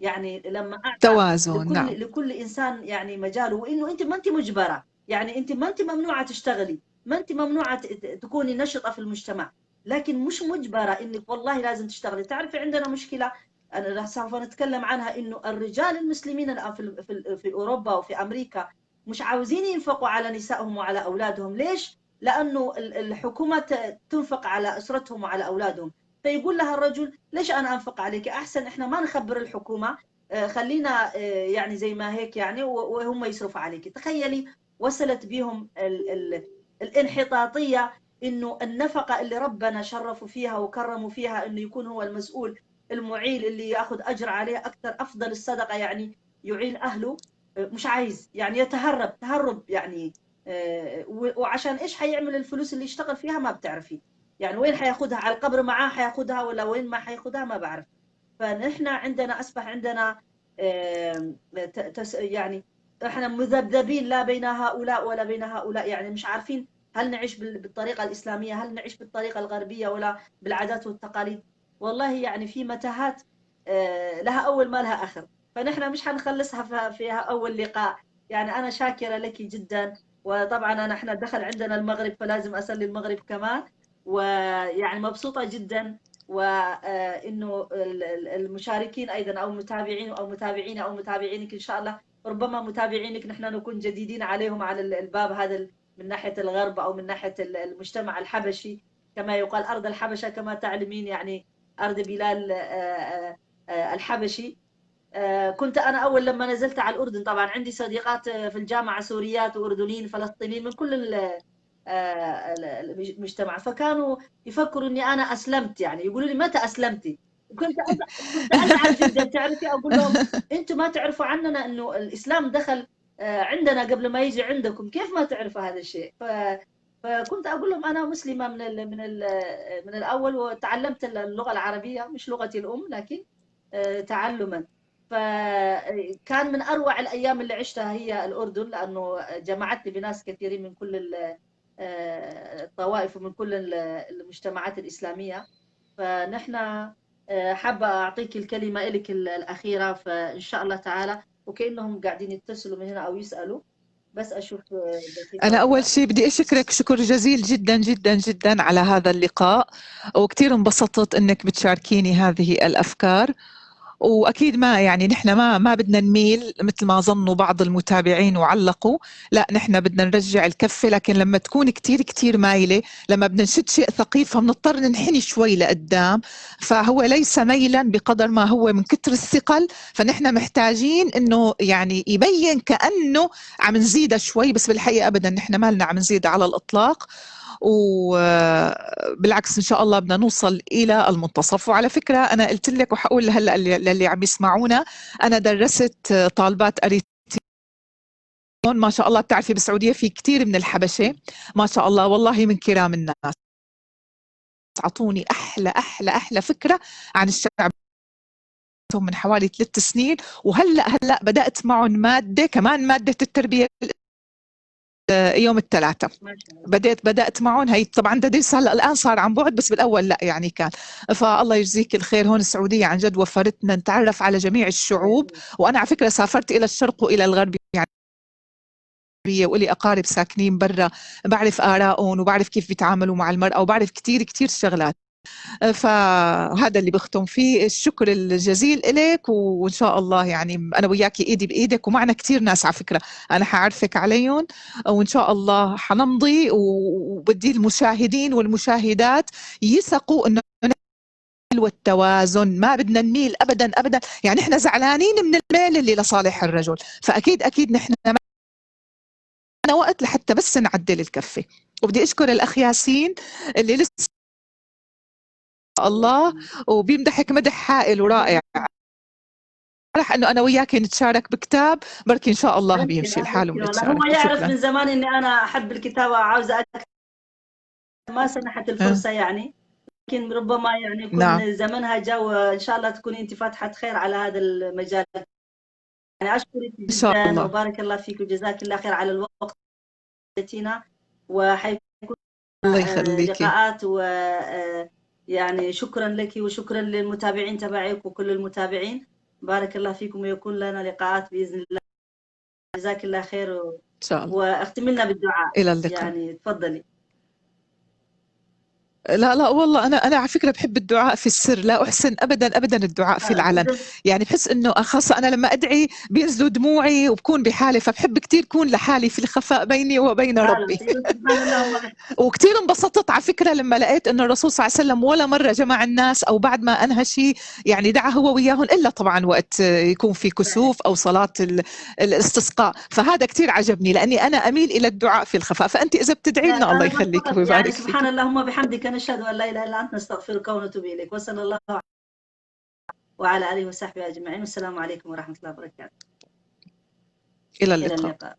يعني لما أعطى توازن، لكل نعم. لكل إنسان يعني مجاله، وإنه أنت ما أنت مجبرة، يعني أنت ما أنت ممنوعة تشتغلي، ما انت ممنوعة تكوني نشطة في المجتمع، لكن مش مجبرة انك والله لازم تشتغلي. تعرفي عندنا مشكلة انا سوف نتكلم عنها، انه الرجال المسلمين الان في اوروبا وفي امريكا مش عاوزين ينفقوا على نسائهم وعلى اولادهم. ليش؟ لانه الحكومة تنفق على اسرتهم وعلى اولادهم. فيقول لها الرجل ليش انا انفق عليك؟ احسن احنا ما نخبر الحكومة، خلينا يعني زي ما هيك يعني، وهم يصرفوا عليك. تخيلي وصلت بهم الانحطاطيه انه النفقة اللي ربنا شرفوا فيها وكرموا فيها انه يكون هو المسؤول المعيل اللي ياخذ اجر عليه اكثر، افضل الصدقة يعني يعيل اهله، مش عايز يعني، يتهرب تهرب يعني. وعشان ايش حيعمل الفلوس اللي يشتغل فيها؟ ما بتعرفي يعني وين حياخذها، على القبر معاه حياخذها ولا وين ما حياخذها ما بعرف. فنحن عندنا اصبح عندنا يعني احنا مذبذبين لا بين هؤلاء ولا بين هؤلاء، يعني مش عارفين هل نعيش بالطريقة الإسلامية، هل نعيش بالطريقة الغربية ولا بالعادات والتقاليد. والله يعني في متاهات لها أول ما لها آخر، فنحن مش حنخلصها فيها أول لقاء. يعني أنا شاكرة لك جدا، وطبعا أنا احنا دخل عندنا المغرب فلازم أصلي المغرب كمان، ويعني مبسوطة جدا، وإنه المشاركين أيضا أو المتابعين أو متابعين أو متابعينك إن شاء الله، ربما متابعينك نحن نكون جديدين عليهم على الباب هذا من ناحية الغرب أو من ناحية المجتمع الحبشي كما يقال، أرض الحبشة كما تعلمين، يعني أرض بلال الحبشي. كنت أنا أول لما نزلت على الأردن طبعا عندي صديقات في الجامعة سوريات وأردنيين فلسطينيين من كل المجتمع، فكانوا يفكروا إني أنا أسلمت، يعني يقولوا لي متى أسلمتي؟ كنت أزعل جدا، تعرفي أقول لهم أنتم ما تعرفوا عننا إنه الإسلام دخل عندنا قبل ما يجي عندكم، كيف ما تعرفوا هذا الشيء؟ فكنت أقول لهم أنا مسلمة من الأول، وتعلمت اللغة العربية، مش لغتي الأم لكن تعلما. فكان من أروع الأيام اللي عشتها هي الأردن، لأنه جمعتني بناس كثيرين من كل الطوائف ومن كل المجتمعات الإسلامية. فنحن حابة أعطيك الكلمة إلك الأخيرة، فإن شاء الله تعالى، وكأنهم قاعدين يتصلوا من هنا أو يسألوا، بس أشوف. أنا أول شيء بدي أشكرك شكر جزيل جدا جدا جدا على هذا اللقاء، وكثير انبسطت إنك بتشاركيني هذه الأفكار. واكيد ما يعني نحن ما بدنا نميل مثل ما ظنوا بعض المتابعين وعلقوا، لا نحن بدنا نرجع الكفة، لكن لما تكون كثير كثير مايلة، لما بدنا نشد شيء ثقيل فبنضطر ننحني شوي لقدام، فهو ليس ميلا بقدر ما هو من كثر الثقل، فنحن محتاجين انه يعني يبين كانه عم نزيدها شوي، بس بالحقيقة ابدا نحن ما لنا عم نزيدها على الاطلاق، وبالعكس ان شاء الله بدنا نوصل الى المنتصف. وعلى فكرة انا قلت لك وحقول هلا للي عم يسمعونا، انا درست طالبات اريتريون ما شاء الله، بتعرفي بالسعودية في كثير من الحبشة ما شاء الله، والله من كرام الناس، اعطوني احلى احلى احلى فكرة عن الشعب من حوالي 3 سنين، وهلا بدات معهم مادة كمان، مادة التربية يوم الثلاثاء بدأت معهم. هي طبعا تدريس هلا الآن صار عن بعد، بس بالأول لا يعني كان. فالله يجزيك الخير، هون السعودية عن جد وفرتنا نتعرف على جميع الشعوب، وأنا على فكرة سافرت إلى الشرق وإلى الغرب يعني، وإلي أقارب ساكنين برا، بعرف آرائهم وبعرف كيف بيتعاملوا مع المرأة وبعرف كتير كتير شغلات. فهذا اللي بختم فيه، الشكر الجزيل إليك، وإن شاء الله يعني أنا وياكي إيدي بإيدك، ومعنا كتير ناس على فكرة أنا حعرفك عليهم، وإن شاء الله حنمضي، وبدي المشاهدين والمشاهدات يثقوا إنه والتوازن، ما بدنا نميل أبدا أبدا، يعني إحنا زعلانين من الميل اللي لصالح الرجل، فأكيد أكيد نحن معنا وقت لحتى بس نعدل الكفة. وبدي أشكر الأخ ياسين اللي لسه الله وبيمدحك مدح هائل ورائع، رح انه انا وياك نتشارك بكتاب، بركي ان شاء الله بيمشي الحال ونتشارك. هو يعرف من زمان اني انا احب الكتابة وعاوزه اكتب، ما سنحت الفرصة يعني، لكن ربما يعني يكون نعم. زمنها جا، وان شاء الله تكوني انت فاتحة خير على هذا المجال. يعني اشكرك جدا وبارك الله فيك وجزاك الله خير على الوقت التينا، وحيكون الله يخليكي لقاءات، و يعني شكرا لك وشكرا للمتابعين تبعك وكل المتابعين، بارك الله فيكم، ويكون لنا لقاءات بإذن الله. جزاك الله خير إن شاء الله، واختم لنا بالدعاء. إلى اللقاء. يعني تفضلي. لا لا والله، أنا على فكرة بحب الدعاء في السر، لا أحسن أبدا أبدا الدعاء في العلن. يعني بحس إنه خاصة أنا لما أدعي بينزلوا دموعي وبكون بحالي، فبحب كثير كون لحالي في الخفاء بيني وبين ربي. وكثير انبسطت على فكرة لما لقيت إنه الرسول صلى الله عليه وسلم ولا مرة جمع الناس أو بعد ما أنهى شيء يعني دعا هو وياهم، إلا طبعا وقت يكون في كسوف أو صلاة الاستسقاء. فهذا كثير عجبني لأني أنا أميل إلى الدعاء في الخفاء. فأنت إذا بتدعي لنا الله يخليك ويبارك يعني فيك. سبحان اللهم وبحمدك نشهد أن لا إله إلا أنت نستغفرك ونتوب إليك، وصلى الله وعلى آله وصحبه أجمعين، والسلام عليكم ورحمة الله وبركاته. إلى اللقاء.